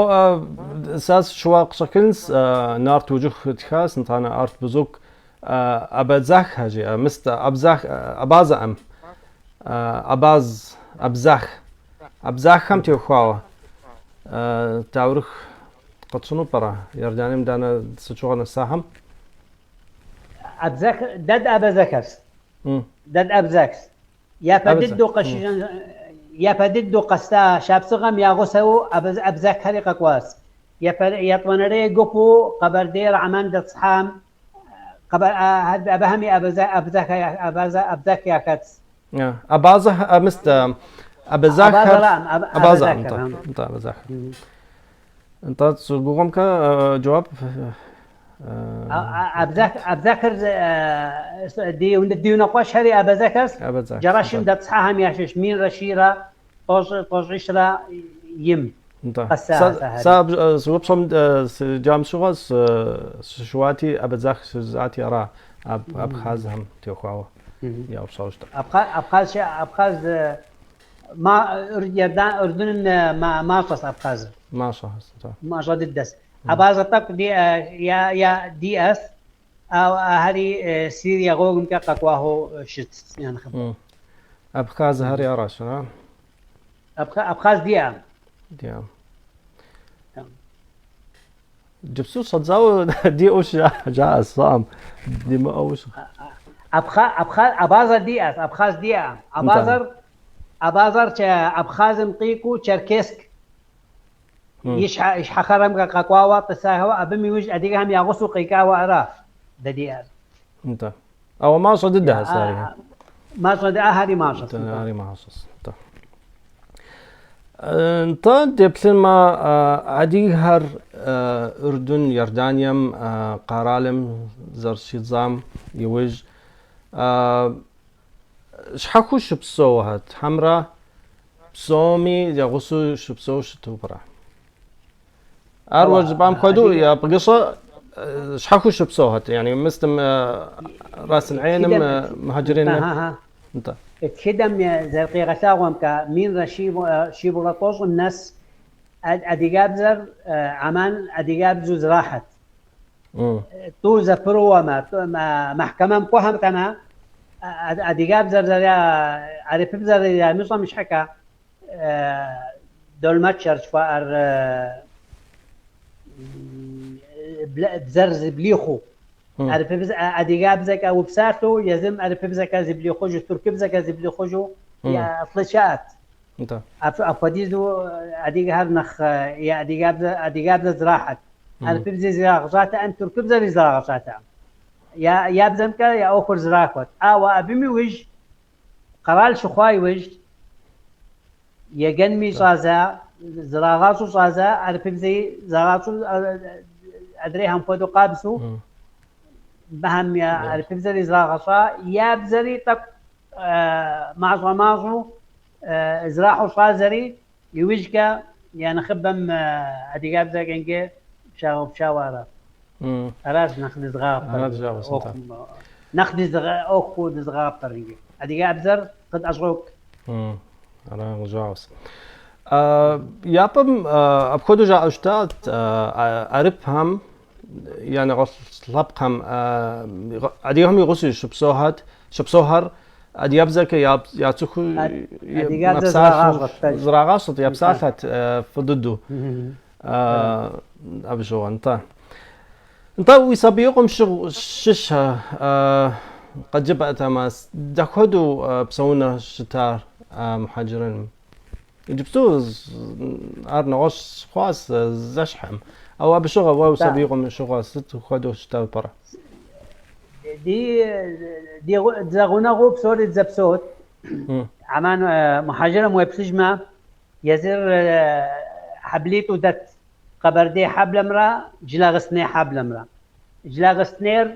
сэ сщыуа къыщӏэкӏынс, Нарт Уджыху тхащ, нтӏанэ Арт Бузук абадзахэ жиӏэ, мыст абзах, абазэӏым, абаз, абзах. Абзахэм теухуауэ таурых къэтщӏыну пӏэрэ? Иорданием данэ сыт щыгъуэ нэсахэм? Абзах дэд абазэхэс. Дэд абзахс. Япэ дыдэу къэщыжэн япэ дыдэу къэса шапсыгъэм я гъусэу абзаххэри къэкӏуащ. Япэ етӏуанэрей гупу Къэбэрдейр Аман дэтӏысхьам абыхэми абазэх яхэтщ. Абазэ мыст абазахэр абазэ нтӏэ абазахэр. Нтӏэ гугъумкэ джэуап Абзахэр ди унэкъуэшхэри абазэхэс Джэрэшым дэтӏысхьахэм ящыщ минрэ щийрэ тӏощӏищрэ им. Нтӏэ. Сэ упщӏэм сыджам щыгъуэ сыщыуати абазах жысӏати ара абхъазхэм теухуауэ яупщӏауэ щыта. Абхъаз Абхъаз ма Урдуным мащӏэс Абхъазыр. Мащӏэс. Мащӏэ дыдэс. Абазэ тӏэкӏу ди я я диӏэс. Ахэри Сирие гъуэгумкӏэ къэкӏуахэу щытт я нэхъыбэу. Абхъазхэри аращ, ара? Абхъаз диӏэм. Диӏэм. Джыпсу щӏэдзауэ диӏэу жаӏэ сщӏэӏым, димыӏэу. Абазэ диӏэс, Абхъаз диӏэм. Абазэр Абазэр Абхъазым къикӏыу Черкесск ищхьэхэрэмкӏэ къэкӏуауэ тӏысахэу, абым иужь адыгэхэм я гъусэу къикӏауэ ара дэ диӏэр. Нтӏэ. Ауэ мащӏэ дыдэхэс ари. Мащӏэ ахэри мащӏэс. Ари мащӏэс. Нтӏэ. Нтӏэ, деплъынмэ, адыгэхэр Урдун, Иорданием къэралым зэрыщидзам иужь щхьэхуэу щыпсэухэт, хьэмрэ псоми я гъусэу щыпсэу щыту пӏэрэ? Ар уэ жыпӏам хуэдэу я пӏыгыщӏэ щхьэхуэу щыпсэухэт, яни мыстым Рас Аль-Айным мухьэджирин. Нтӏэ. Тхыдэм зэрыкъигъэлъагъуэмкӏэ, минрэ щибгъурэ тӏощӏым нэс адыгэбзэр Аман адыгэбзэу зэрахьэт. Тӏу зэпрыуэмэ, мэхькэмэм кӏуэхэмкӏэмэ, адыгэбзэр зэря арыпыбзэр ямыщӏэм щхьэкӏэ долмэтшэр жыхуаӏэр бзэр зыблихъуу. Адыгэбзэкӏэ упсалъэу, езым арыпыбзэкӏэ зыблихъужу, туркыбзэкӏэ зыблихъужу лӏы щыӏэт. Апхуэдизу адыгэхэр нэхъ я адыгэбзэ зрахьэт. Арыпыбзи зрагъэщӏатэкъым, туркыбзэри зрагъэщӏатэкъым. Я бзэмкӏэ я ӏуэхур зрахуэт. Ауэ абым иужь, къэрал щыхъуа иужь, еджэнми щӏадза, зрагъащӏэу щӏадза, арыпыбзи зрагъащӏэу адрейхэм хуэдэу къабзэу, мыхэм я арыпыбзэри зрагъэщӏа, я бзэри тӏэкӏу мащӏэ-мащӏэу зрахьэу щӏадзэри, иужькӏэ я нэхъыбэм адыгэбзэкӏэ иджы щагъэупщауэ арат. Аращ нэхъ дызыгъапэр. Нэхъ ӏуэху дызыгъапэр иджы. Адыгэбзэр къытӏэщӏокӏ. Ара къыжаӏэс. Япэм апхуэдэу жаӏэу щытат арыпхэм я нэгъуэщӏ лъэпкъхэм адыгэхэм и гъусэу щыпсэухэр щыпсэухэр адыгэбзэкӏэ яцӏыхуу мэпсалъэу зрагъащӏэт, я псалъэт фӏы дыдэу. Абы щыгъуэ, нтӏэ. Нтӏэ, уи сабиигъуэм щыщ къэджыпӏэтэмэ, дапхуэдэу псэуныр щытар мухьэджырыным? Иджыпсту ар нэгъуэщӏ хъуащ зэщхьым. Ауэ абы щыгъуэ, уэ уи сабиигъуэм щыгъуэ сыт хуэдэу щыта пӏэрэ? Ди дызэгъунэгъуу псори дызэпсэут. Аман мухьэджырым уеплъыжмэ, езыр хьэблитӏу дэт. Къэбэрдей хьэблэмрэ Джылагъыстэней хьэблэмрэ. Джылагъыстэнейр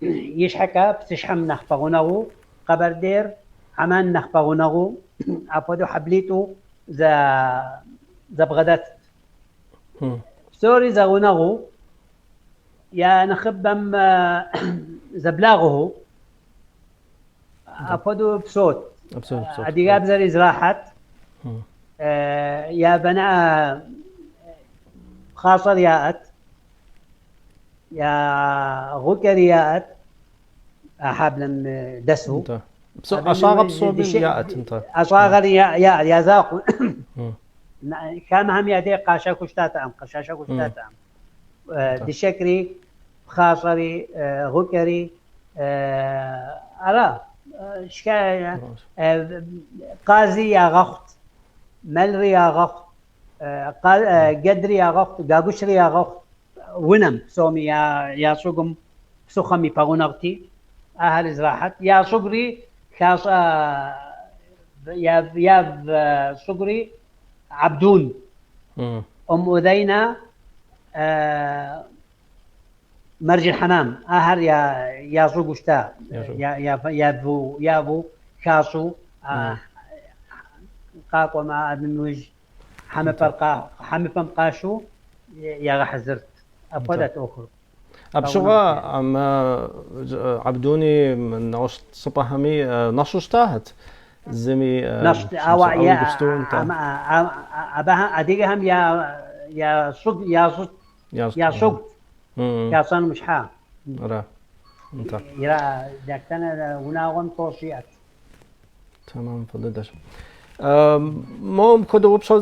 ищхьэкӏэ псыщхьэм нэхъ пэгъунэгъуу, Къэбэрдейр Аман нэхъ пэгъунэгъуу, апхуэдэу хьэблитӏу зэбгъэдэтт. Псори зэгъунэгъуу, я нэхъыбэм зэблагъэу, апхуэдэу псэут. Адыгэбзэри зрахьэт. Я бэна пхъащӏэр яӏэт, я гъукӏэри яӏэт а хьэблэм дэсу. ӏэщӏагъэ псоми яӏэт, нтӏэ. ӏэщӏагъэр я закъуэ. Хамэхэм я дей къащэхуу щытатэкъым, къыщащэхуу щытатэкъым. Дыщэкӏри, пхъащӏэри, гъукӏэри, ара. Къази ягъэхъут, мэлри ягъэхъут, джэдри ягъэхъут, гагущри ягъэхъут. Унэм псоми я щӏыгум псыхъуэм и пэгъунэгъути, ахэр зрахьэт. Я щӏыгури хащӏэ, я щӏыгури Абдун, Ум Удейнэ, Мэрджил Хьэмам, ахэр я щӏыгуу щыта, яву хащӏэу къакӏуэмэ, абы иужь хьэмыпэм къашу ягъэхьэзырт. Апхуэдэт ӏуэхур. Абы щыгъуэ Абдуни нэгъуэщӏ щӏыпӏэхэми нэщӏу щытахэт. Зыми ауэ адыгэхэм я щӏыгу я щӏыгут ящӏэну щхьа. Ара. Нтӏэ. Ира дэтхэнэ унагъуэм тӏощӏ иӏэт. Тэмэм, фӏы дыдэщ. Мо мыпхуэдэ упщӏэ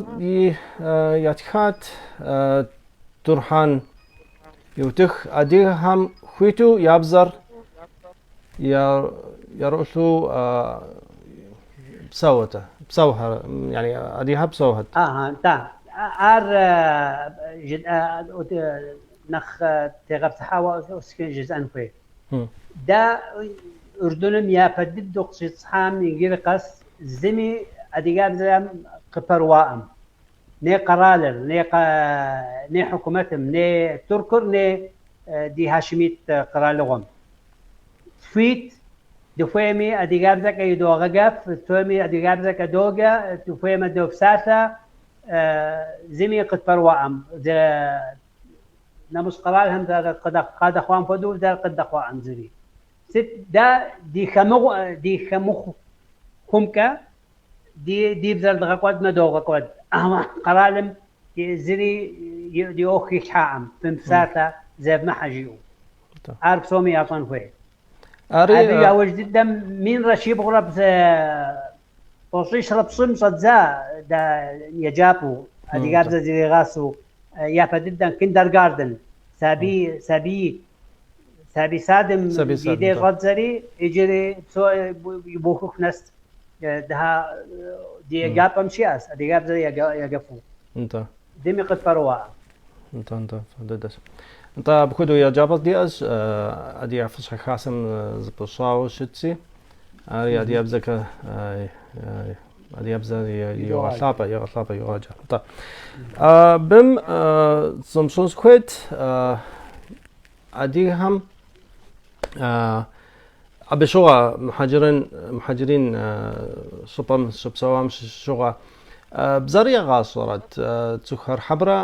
ятхат Дурхьан Еутых адыгэхэм хуиту я бзэр ярыӏулъу псэуэт, псэухэр, yani адыгэхэр псэухэт. Ага, да. Ар нэхъ тегъэпсыхьауэ жысӏэн хуей. Дэ Урдуным япэ дыдэу къыщитӏысхьам иджыри къэс зыми адыгэбзэм къыпэрыуаӏым. Не къэралыр, не хьукумэтым, не Тыркур, не ди Хашимит къэралыгъуэм. Хуит дыхуейми адыгэбзэкӏэ идогъэджэф, дыхуейми адыгэбзэкӏэ доджэ, дыхуеймэ допсалъэ, зыми къытпэрыуаӏым. Нэмыщӏ къэралхэм къадэхъуам хуэдэу дэ къыддэхъуаӏым зыри. Сыт дэ ди хэмыхъумкӏэ ди бзэр дгъэкӏуэдмэ догъэкӏуэд. Ауэ къэралым зыри ди ӏуэху хилъхьаӏым, фымыпсалъэ зевмыхьэ жиӏэу. Ар псоми ящӏэн хуей. Абы яужь дыдэм 1193 щӏэдза дэ еджапӏэу, адыгэбзэ зригъасэу, япэ дыдэм kindergarten, сабий сабий садым ди дей щӏэдзэри, иджыри псо бухыху нэс дыхьэ ди еджапӏэм щыӏэщ, адыгэбзэр еджэфу. Нтӏэ. Зыми къытпэрыуаӏым. Нтӏэ, нтӏэ, фӏы дыдэщ. Нтӏэ, апхуэдэу еджапӏэ диӏэщ, Адыгэ Фӏыщӏэ Хасэм зыпыщӏауэ щытщи, ари адыгэбзэкӏэ адыгэбзэр егъэлъапӏэ, егъэлъапӏэ, егъаджэ. Нтӏэ. Абым сыщӏэупщӏэн сыхуейт, адыгэхэм абы щыгъуэ мухьэджырин щӏыпӏэм щыпсэуам щыгъуэ бзэр ягъащӏэрэт цӏыхухэр хьэбрэ,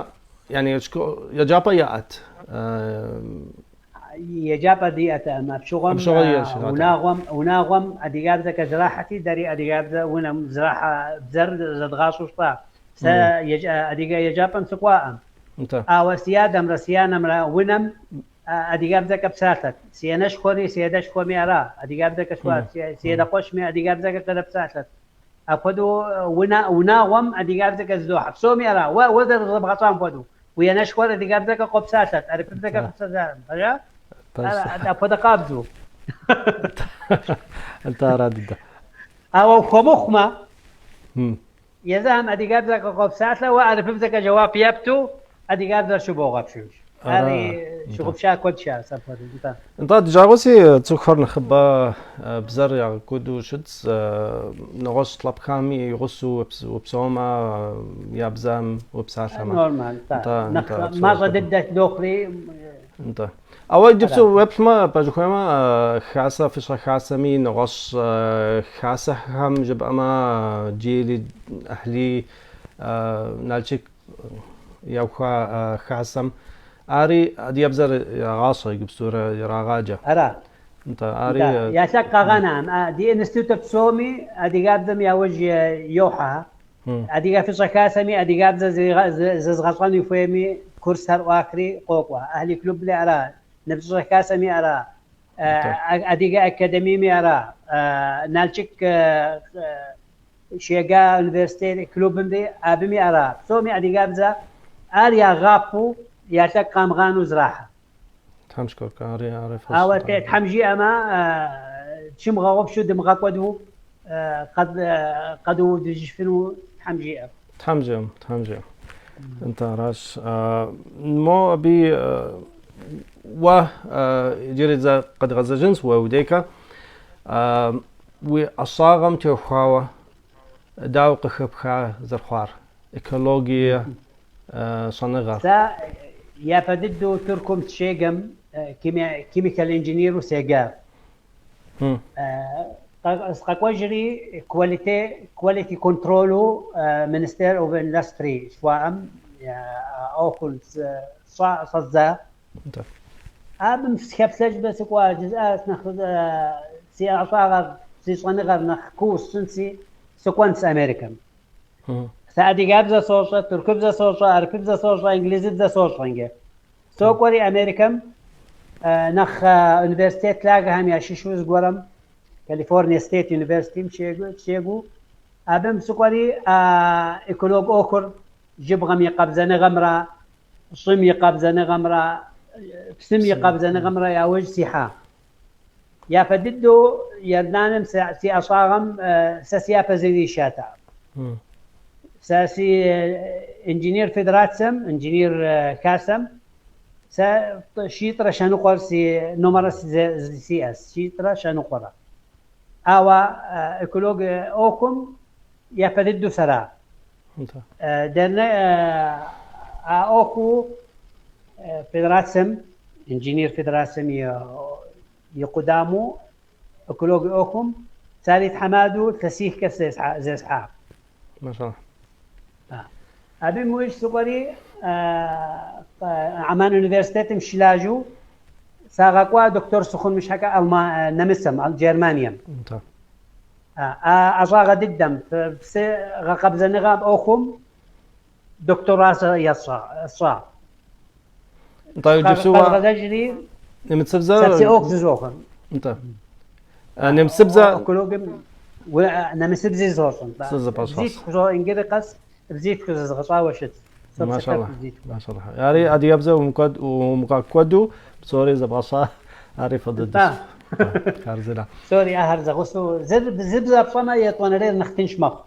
yani еджапӏэ яӏэт. Еджапӏэ диӏэтэкъым. Апщыгъуэм унагъуэм адыгэбзэкӏэ зэрахьэти, дэри адыгэбзэ унэм зэрахьэ бзэр зэдгъащӏэу щыта. Сэ адыгэ еджапӏэм сыкӏуаӏым. Ауэ си адэмрэ си анэмрэ унэм адыгэбзэкӏэ псалъэт. Си анэшхуэри си адэшхуэми ара адыгэбзэкӏэ шхуат. Си адэкъуэшми адыгэбзэкӏэ къыдэпсалъэт. Апхуэдэу унагъуэм адыгэбзэкӏэ зыдохьэ. Псоми ара. Уэ зэрызэбгъэщӏам хуэдэу. Уи анэшхуэр адыгэбзэкӏэ къопсалъэт, арыпыбзэкӏэ къопсалъэт. Пэжа? Апхуэдэ къабзэу. Нтӏэ, ара дыдэ. Ауэ ухуэмыхъумэ, езыхэм адыгэбзэкӏэ къопсалъэ, уэ арыпыбзэкӏэ жэуап епту адыгэбзэр щыбогъэпщыж. Ари щыгъупща куэд щыӏэщ апхуэдэу. Нтӏэ. Нтӏэ, ди жагъуэси цӏыхухэр нэхъыбэ бзэр ягъэкӏуэду щытщ, нэгъуэщӏ лъэпкъхэми и гъусэу упсэумэ, я бзэм упсалъэмэ. Нормал, нтӏэ. Нэхъ мащӏэ дыдэ дохъури. Нтӏэ. Ауэ иджыпсту уеплъмэ, пэжу хуеймэ, хасэ, фӏыщӏэ хасэми, нэгъуэщӏ хасэхэм жыпӏэмэ, Джили, Ӏыхьли, Налшык яухуа хасэм, ари адыгэбзэр ягъащӏэ иджыпстурэ ирагъаджэ. Ара. Нтӏэ, ари... Я лъэкӏ къагъэнэӏым. Ди институт псоми адыгэбзэм яужь йохьэ. Адыгэ фӏыщӏэ хасэми адыгэбзэ зэзыгъэщӏэну хуейми курсхэр ӏуахри къокӏуэ. Ахьли клубли ара, ныбжьыщӏэ хасэми ара. Адыгэ академиями ара. Налчик шега университет клубымри абыми ара. Псоми адыгэбзэ ар ягъапу я лъэпкъ къамыгъанэу зрахьэ. Тхьэм шыкур, ари ари Ауэ Тхьэм жиӏэмэ, тщымыгъэгъупщэу дымыгъэкӏуэду къэдыувыжыфыну Тхьэм жиӏэ. Тхьэм жиӏэм, Тхьэм жиӏэм. Нтӏэ, аращ. Мо абы уэ иджыри зэ къэдгъэзэжынщ уэ удейкэ. Уи ӏэщӏагъэм теухуауэ дауэ къыхэпха зэрыхъуар? Экологие щӏэныгъэр. Сэ япэ дыдэу Тыркум сыщеджэм chemical engineer седжа. Сыкъэкӏуэжри quality control Minister of Industry жыхуаӏэм ӏуэхур щӏэздза. Абым сыхэплъэжмэ сыкӏуа жысӏащ нэхъ си ӏэщӏагъэр, си щӏэныгъэр нэхъ куу сщӏынси сыкӏуэнщ Америкэм. Сэ адыгэбзэ сощӏэ, тыркубзэ сощӏэ, арыпыбзэ сощӏэ, инглизыбзэ сощӏэ инге. Сокӏуэри Америкэм нэхъ университет лъагэхэм ящыщу зыгуэрым California State University-м щегу. Абым сыкӏуэри эколог ӏуэхур жьыбгъэм и къабзэныгъэмрэ щӏым и къабзэныгъэмрэ псым и къабзэныгъэмрэ яужь сихьа. Япэ дыдэу Иорданием си ӏэщӏагъэм сэ си япэ зыри ишатэкъым. Сэ си инженер федерацием, инженер хасэм сэ 150 си номерэ сиӏэс, 150. Ауэ эколог ӏуэхум япэ дыдэу сэра. Дэрнэ а ӏуэхуу федерацием, инженер федерацием и къудамэу экологие ӏуэхум сари тхьэмадэу илъэсихкӏэ зесхьа. ما شاء الله. Абы мыужь сыкӏуэри Амман университетым щылажьэу сагъэкӏуа доктор сыхъун щхьэкӏэ Нэмыцэм, Германием. ӏэщӏагъэ дыдэм, псы гъэкъэбзэныгъэ ӏуэхум докторат сщӏа. Нтӏэ, иджыпсту Къэзгъэзэжри нэмыцэбзэ сэ ӏуэху зызохуэ. Нтӏэ. Нэмыцэбзэ Экологым нэмыцэбзи сощӏэ. Сызэпэщӏащ. Бзитху ингири къэс бзитху зэзгъэщӏауэ щыт. ما شاء الله ما شاء الله. Ари адыгэбзэ умыкӏуэду псори зэбгъэщӏа ари фӏы дыдэщ. Хъарзынэ. Сори ахэр зэгъусэу зы бзэ пщӏэмэ етӏуанэрейр нэхъ тынш мэхъу.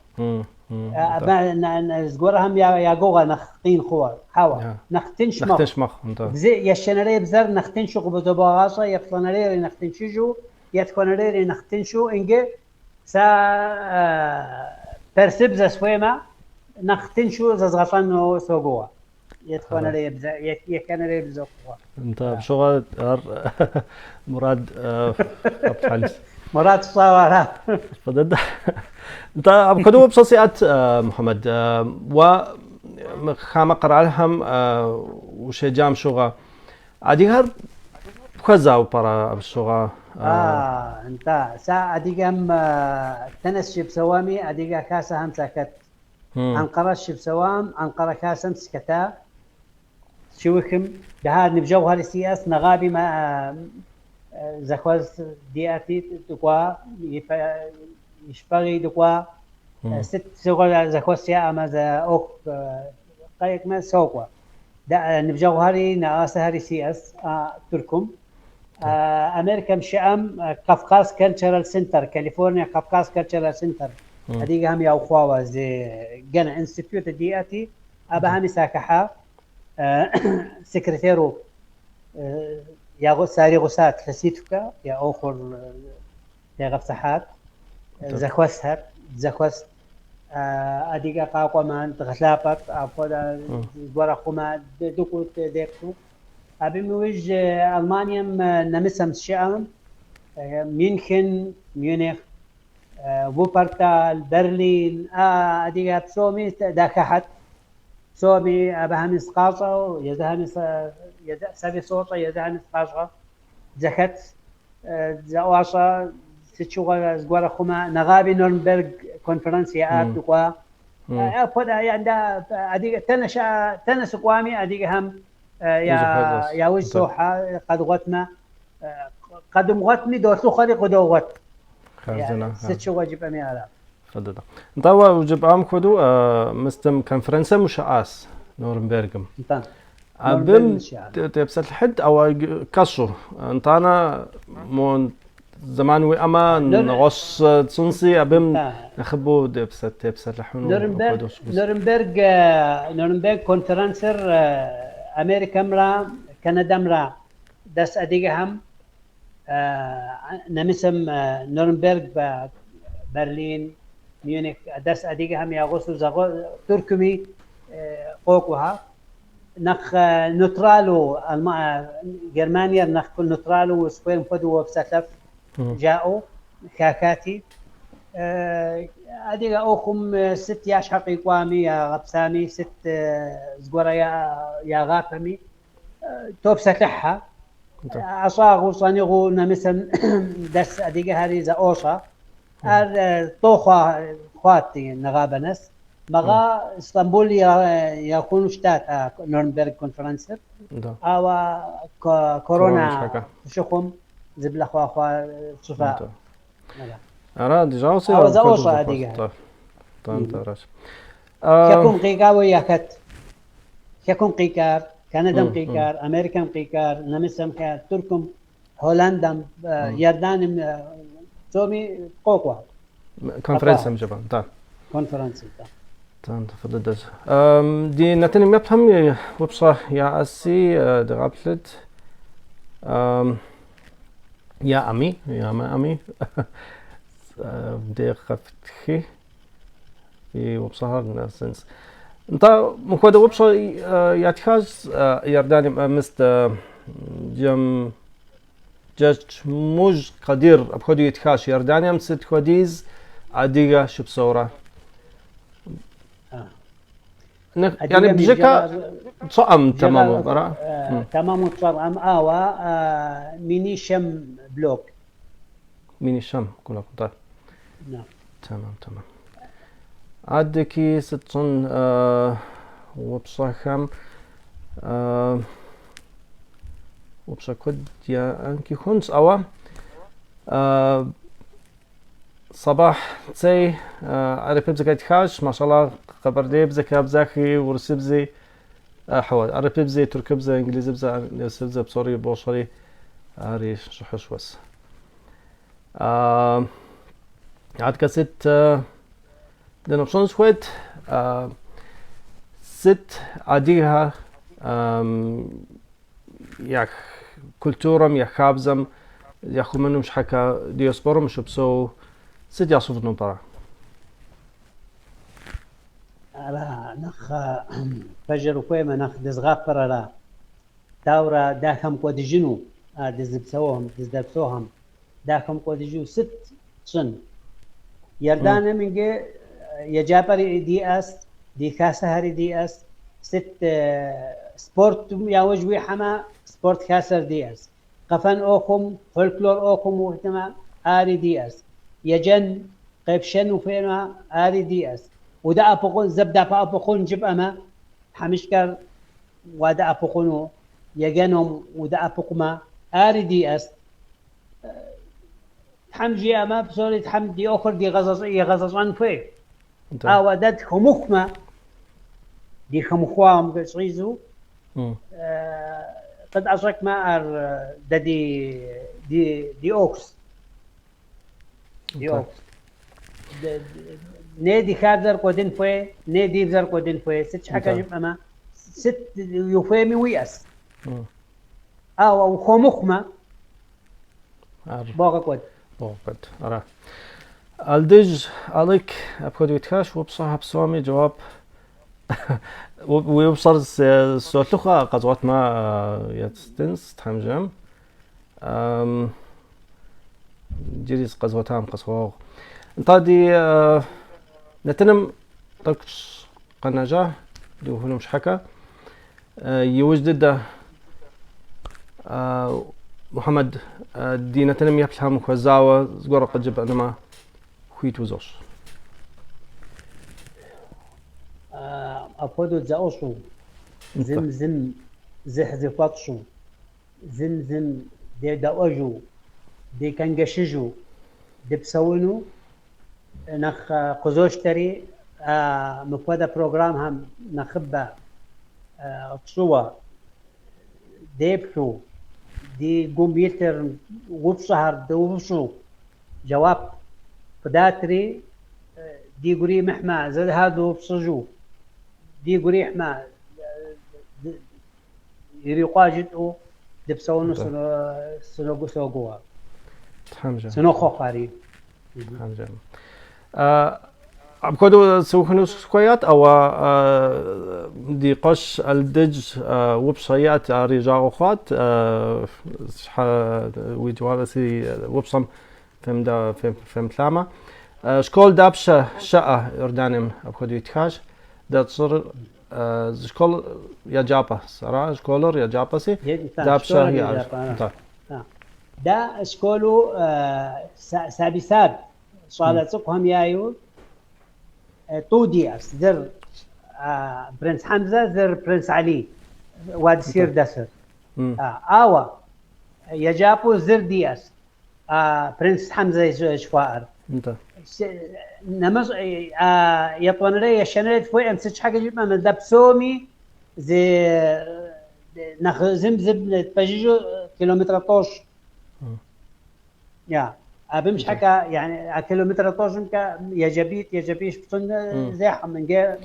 Зыгуэрхэм я гугъэ нэхъ къин хъууэ. Хьэуэ, нэхъ тынш Нэхъ тынш мэхъу. Нтӏэ. Ещанэрей бзэр нэхъ тыншу къыбгъэдобогъащӏэ, еплӏанэрейри нэхъ тыншыжу, етхуанэрейри нэхъ тыншу инге сэ персыбзэ схуеймэ нэхъ тыншу зэзгъэщӏэну согугъэ. Етхуанэрей бзэ, еханэрей бзэ хъугъэ. Нтӏэ, пщыгъуэ ар мурад къэплъхьэнщ. Мурад сщӏауэ ара. Фӏы дыдэ. Нтӏэ, апхуэдэу упщӏэ сиӏэт, Мухьэмэд. Уэ хамэ къэралхэм ущеджам щыгъуэ адыгэхэр пхуэзауэ пӏэрэ абы щыгъуэ? Нтӏэ, сэ адыгэм тэнэ сыщыпсэуами адыгэ хасэхэм сахэт. Анкъэрэ сыщыпсэуам Анкъэрэ хасэм сыхэта. Щыухым дыхьа ныбжьэгъухэри сиӏэс, нэгъаби зэхуэс диӏэти дыкӏуа, ищпэгъи дыкӏуа. Сыт сыгъуэ зэхуэс яӏэмэ, зэ ӏуэху къекӏмэ сокӏуэ. Ныбжьэгъухэри нэӏуасэхэри сиӏэс Тыркум. Америкэм щыӏэм Кавказ Cultural Center, Калифорния Кавказ Cultural Center адыгэхэм яухуауэ зы гэнэ институт диӏэти, абыхэми сахыхьа. Секретару саригъусат илъэситхукӏэ я ӏуэхур тегъэпсыхьат. Зэхуэсхэр, зэхуэс адыгэ къакӏуэмэ дгъэлъапӏэт, апхуэдэ зыгуэрэ хъумэ дыкӏуэу деплъу. Абы иужь Алманием нэмыцэм сыщыӏэм, Мюнхен, Мюних, Вуппертал, Берлин, адыгэ псоми дахыхьэт. Псоми абыхэми сыкъащӏэу, езыхэми сэри сощӏэ, езыхэми сыкъащӏэ. Зэхэт, зэӏуащӏэ, сыт щыгъуэ зыгуэрэ хъумэ, нэгъаби Нюрнберг конференц яӏат дыкӏуа. Апхуэдэ адыгэ тэнэ щыӏэ, тэнэ сыкӏуами адыгэхэм я ужь сохьэ къэдгъуэтмэ. Къэдымгъуэтми долъыхъуэри къыдогъуэт. Сыт щыгъуэ жыпӏэми ара. Фӏы дыдэ. Нтӏэ, уэ жыпӏам хуэдэу мыстым конференцэм ущыӏащ Нюрнбергым. Нтӏэ. Абым тепсэлъыхьыт, ауэ кӏэщӏу. Нтӏанэ мо зэман уиӏэмэ, нэгъуэщӏ тщӏынси, абым нэхъыбэу тепсэлъыхьыну. Нюрнберг Нюрнберг конференцыр Америкэмрэ Канадэмрэ дэс адыгэхэм нэмыцэм Нюрнберг, Берлин, Мюних дэс адыгэхэм я гъусэу Тыркуми къокӏуэхэ. Нэхъ нейтралу Германиер нэхъ нейтралу узыхуейм хуэдэу уопсэлъэф жаӏэу хахати. Адыгэ ӏуэхум сыт я щхьэ къикӏуами, ягъэпсами, сыт зыгуэрэ ягъапэми топсэлъыхьэ. ӏэщӏагъэу, щӏэныгъэу нэмыцэм дэс адыгэхэри зэӏуощӏэ. Ар тӏо хъуат нэгъабэ нэс. Мэгъа Стамбул яхуну щытат а Нюрнберг конференцыр. Ауэ корона щыхъум зыблэхъуа хъуа щыфа. Ара, ди жагъуэ Ауэ зэӏуощӏэ адыгэхэр. Хэкум къикӏауэ яхэт. Хэкум къикӏар, Канадэм къикӏар, Америкэм къикӏар, нэмыцэм, Тыркум, Холландым, Иорданым псоми къокӏуэ. Конференцэм жыпӏэм, да. Конференцым, да. Фӏы дыдэщ. Ди нэтыным еплъхэм упщӏэ яӏэси дыгъэплъыт. Яӏэми, ямыӏэми дей къэфтхи и упщӏэхэр нэсынс. Нтӏэ, мыпхуэдэ упщӏэ ятхащ Иорданием мыст Джэм Джэчмужь Къадир апхуэдэу итхащ. Иорданием сыт хуэдиз адыгэ щыпсэурэ? Yani бжыгъэ тщӏэӏэм тэмэму, ара? Тэмэму тщӏэрӏэм, ауэ минищэм блок. Минищэм, кӏуэ, Тэмэм, тэмэм. Адэки сыт тщӏын упщӏэхэм упщӏэ куэд яӏэнкӏи хъунщ, ауэ Сабахь Цей арапыбзэкӏэ итхащ, машалла, къэбэрдеибзэкӏэ бзэхи, урысыбзи, хьэуэ, арапыбзи, тыркубзэ, инглизыбзэ, урысыбзэ псори бощӏэри, ари щӏыхьышхуэщ. Адэкӏэ сыт дынопщӏын схуейт, сыт адыгэхэр я культурэм, я хабзэм яхъумэным щхьэкӏэ диаспорэм щыпсэу сыт ящӏыфыну пӏэрэ? Ара, нэхъ пэжыр ухуеймэ, нэхъ дызгъапэр ара. Дауэрэ дахэм кӏуэдыжыну а дызыпсэухэм, дыздэпсэухэм дахэм кӏуэдыжу сыт тщӏын? Иорданием иджы еджапӏэри диӏэс, ди хасэхэри диӏэс, сыт спортым яужь уихьэмэ, спорт хасэр диӏэс. Къэфэн ӏуэхум, фольклор ӏуэхум ухьэмэ, ари диӏэс. Еджэн къепшэн ухуеймэ, ари диӏэс. Удэӏэпыкъун, зэбдэӏэпыкъун жыпӏэмэ, тхьэмыщкӏэр уадэӏэпыкъуну, еджэнум удэӏэпыкъумэ, ари диӏэс. Тхьэм жиӏэмэ, псори Тхьэм ди ӏуэхур игъэзэщӏэн хуей. Ауэ дэ тхэмыхумэ, ди хэмыхуагъэм щӏизу, къытӏэщӏэкӏмэ, ар дэ ди ӏуэхущ. Ди ӏуэхущ. Не ди хабзэр кӏуэдын хуей, не ди бзэр кӏуэдын хуей. Сыт щхьэкӏэ жыпӏэмэ, сыт ухуейми уиӏэс. Ауэ ухуэмыхъумэ, богъэкӏуэд. Богъэкӏуэд, ара. Алдыж Алык апхуэдэу итхащ, упщӏэхэр псоми жэуап уи упщӏэр солъыхъуэ, къэзгъуэтмэ естынс Тхьэм жиӏэм. Иджыри къэзгъуэтам къысхуэгъэгъу. Нтӏэ, ди нэтыным тӏэкӏу къэнэжа дыухынум щхьэкӏэ. Иужь дыдэ Мухьэмэд ди нэтыным еплъхэм хуэзауэ зыгуэр къыджепӏэнумэ хуит узощӏ. Апхуэдэу дызэӏущӏу, зым зым дзыхь зыхуэтщӏу, зым зым дедэӏуэжу. Декэнгэщыжу дыпсэуну нэхъ къызощтэри, мыпхуэдэ программхэм нэхъыбэ тщӏыуэ, деплъу, ди гум илъыр упщӏэхэр дыупщӏу жэуап къыдатри, дигу иримыхьмэ, зэдыхьэр дыупщӏыжу, дигу ирихьмэ, ирикъуа жытӏэу дыпсэуну согугъэ. Сынохъуэхъу ари. Апхуэдэу сыухыну сыхуеят, ауэ ди къуэш Алдыдж упщӏэ иӏэт, ар и жагъуэ хъуат, щхьэ уи джэуап си упщӏэм фемыплъамэ. Школ дапщэ щыӏэ Иорданием апхуэдэу итхащ. Дэ тщӏыр зы школ еджапӏэ, ара школыр еджапӏэси, дапщэ иӏэр? Дэ школу сабий сад щӏалэ цӏыкӏухэм яйу тӏу диӏэщ. Зыр Принц Хьэмзэ, зыр Принц Али, Уадсир дэсыр. Ауэ еджапӏэу зыр диӏэщ, Принц Хьэмзэ жыхуаӏэр. Нэмыщӏ етӏуанэрей, ещанэрей тхуейӏым, сыт щхьэкӏэ жыпӏэмэ, дэ псоми зы нэхъ зым зым тпэжыжу километрэ тӏощӏ. Я, абым щхьэкӏэ, yani а километрэ тӏощӏымкӏэ еджапӏитӏ, еджапӏищ пщӏын зехьэм, инге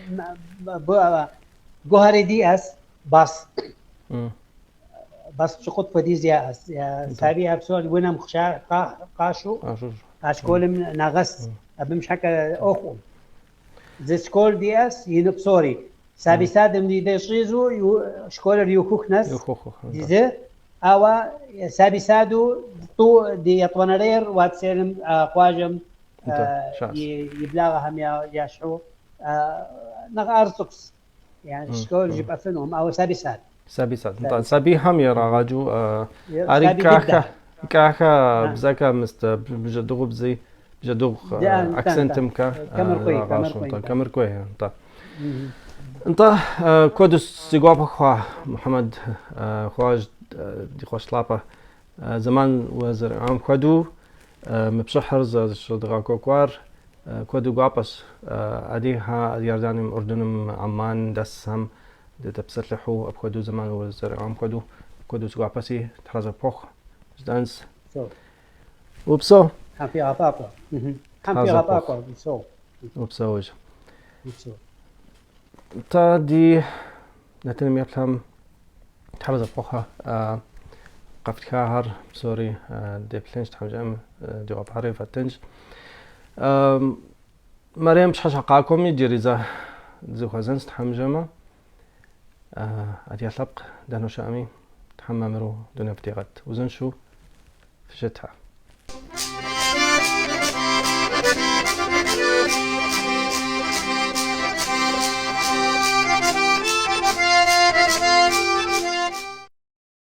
гухэри диӏэс, бас. Бас пщыкӏутӏ хуэдиз яӏэс. Сабийхэр псори унэм къашу, а школым нагъэс, абым щхьэкӏэ ӏуэхукъым. Зы школ диӏэс, ину псори. Сабий садым ди деж щӏидзу школыр иухыху нэс ди зы, ауэ сабий саду тӏу ди етӏуанэрейр Уадсерым къуажэм и благъэхэм ящхьу нэхъ ар цӏыкӏущ. Yani школ жыпӏэфынукъым, ауэ сабий сад. Сабий сад. Нтӏэ, сабийхэм ирагъаджэу ари кӏахэ, кӏахэ бзэкӏэ мыст бжьэдыгъубзи, бжьэдыгъу акцентымкӏэ ирагъащӏэу. Нтӏэ, кӏэмыркӏуей, нтӏэ. Нтӏэ, куэду си гуапэ хъуа, Мухьэмэд, хуаж ди къуэш лъапӏэ. Зэман узэриӏам хуэдэу мы пшыхьыр зэрыщыдгъэкӏуэкӏуар куэду гуапэщ. Адыгэ Иорданием, Урдуным, Амман дэсхэм дытэпсэлъыхьу апхуэдэу зэман узэриӏам хуэдэу куэду си гуапэси, Тхьэ зэпхуэхъу жысӏэнс. Упсэу. Тхьэм фигъэфӏакӏуэ. Тхьэм фигъэфӏакӏуэ, упсэу. Упсэуж. Упсэу. Нтӏэ, ди нэтыным еплъхэм Тхьэр зэпхъухэ къэфтхахэр псори деплъынщ, Тхьэм жиӏэм жэуапхэри фэттынщ. Мэрем пщыхьэщхьэ къакӏуэми иджыри зэ дызэхуэзэнщ, Тхьэм жиӏэмэ. Адыгэ лъэпкъ дэнэ щыӏэми, Тхьэм мамыру дунейм фытигъэт. Узыншэу фыщытхэ.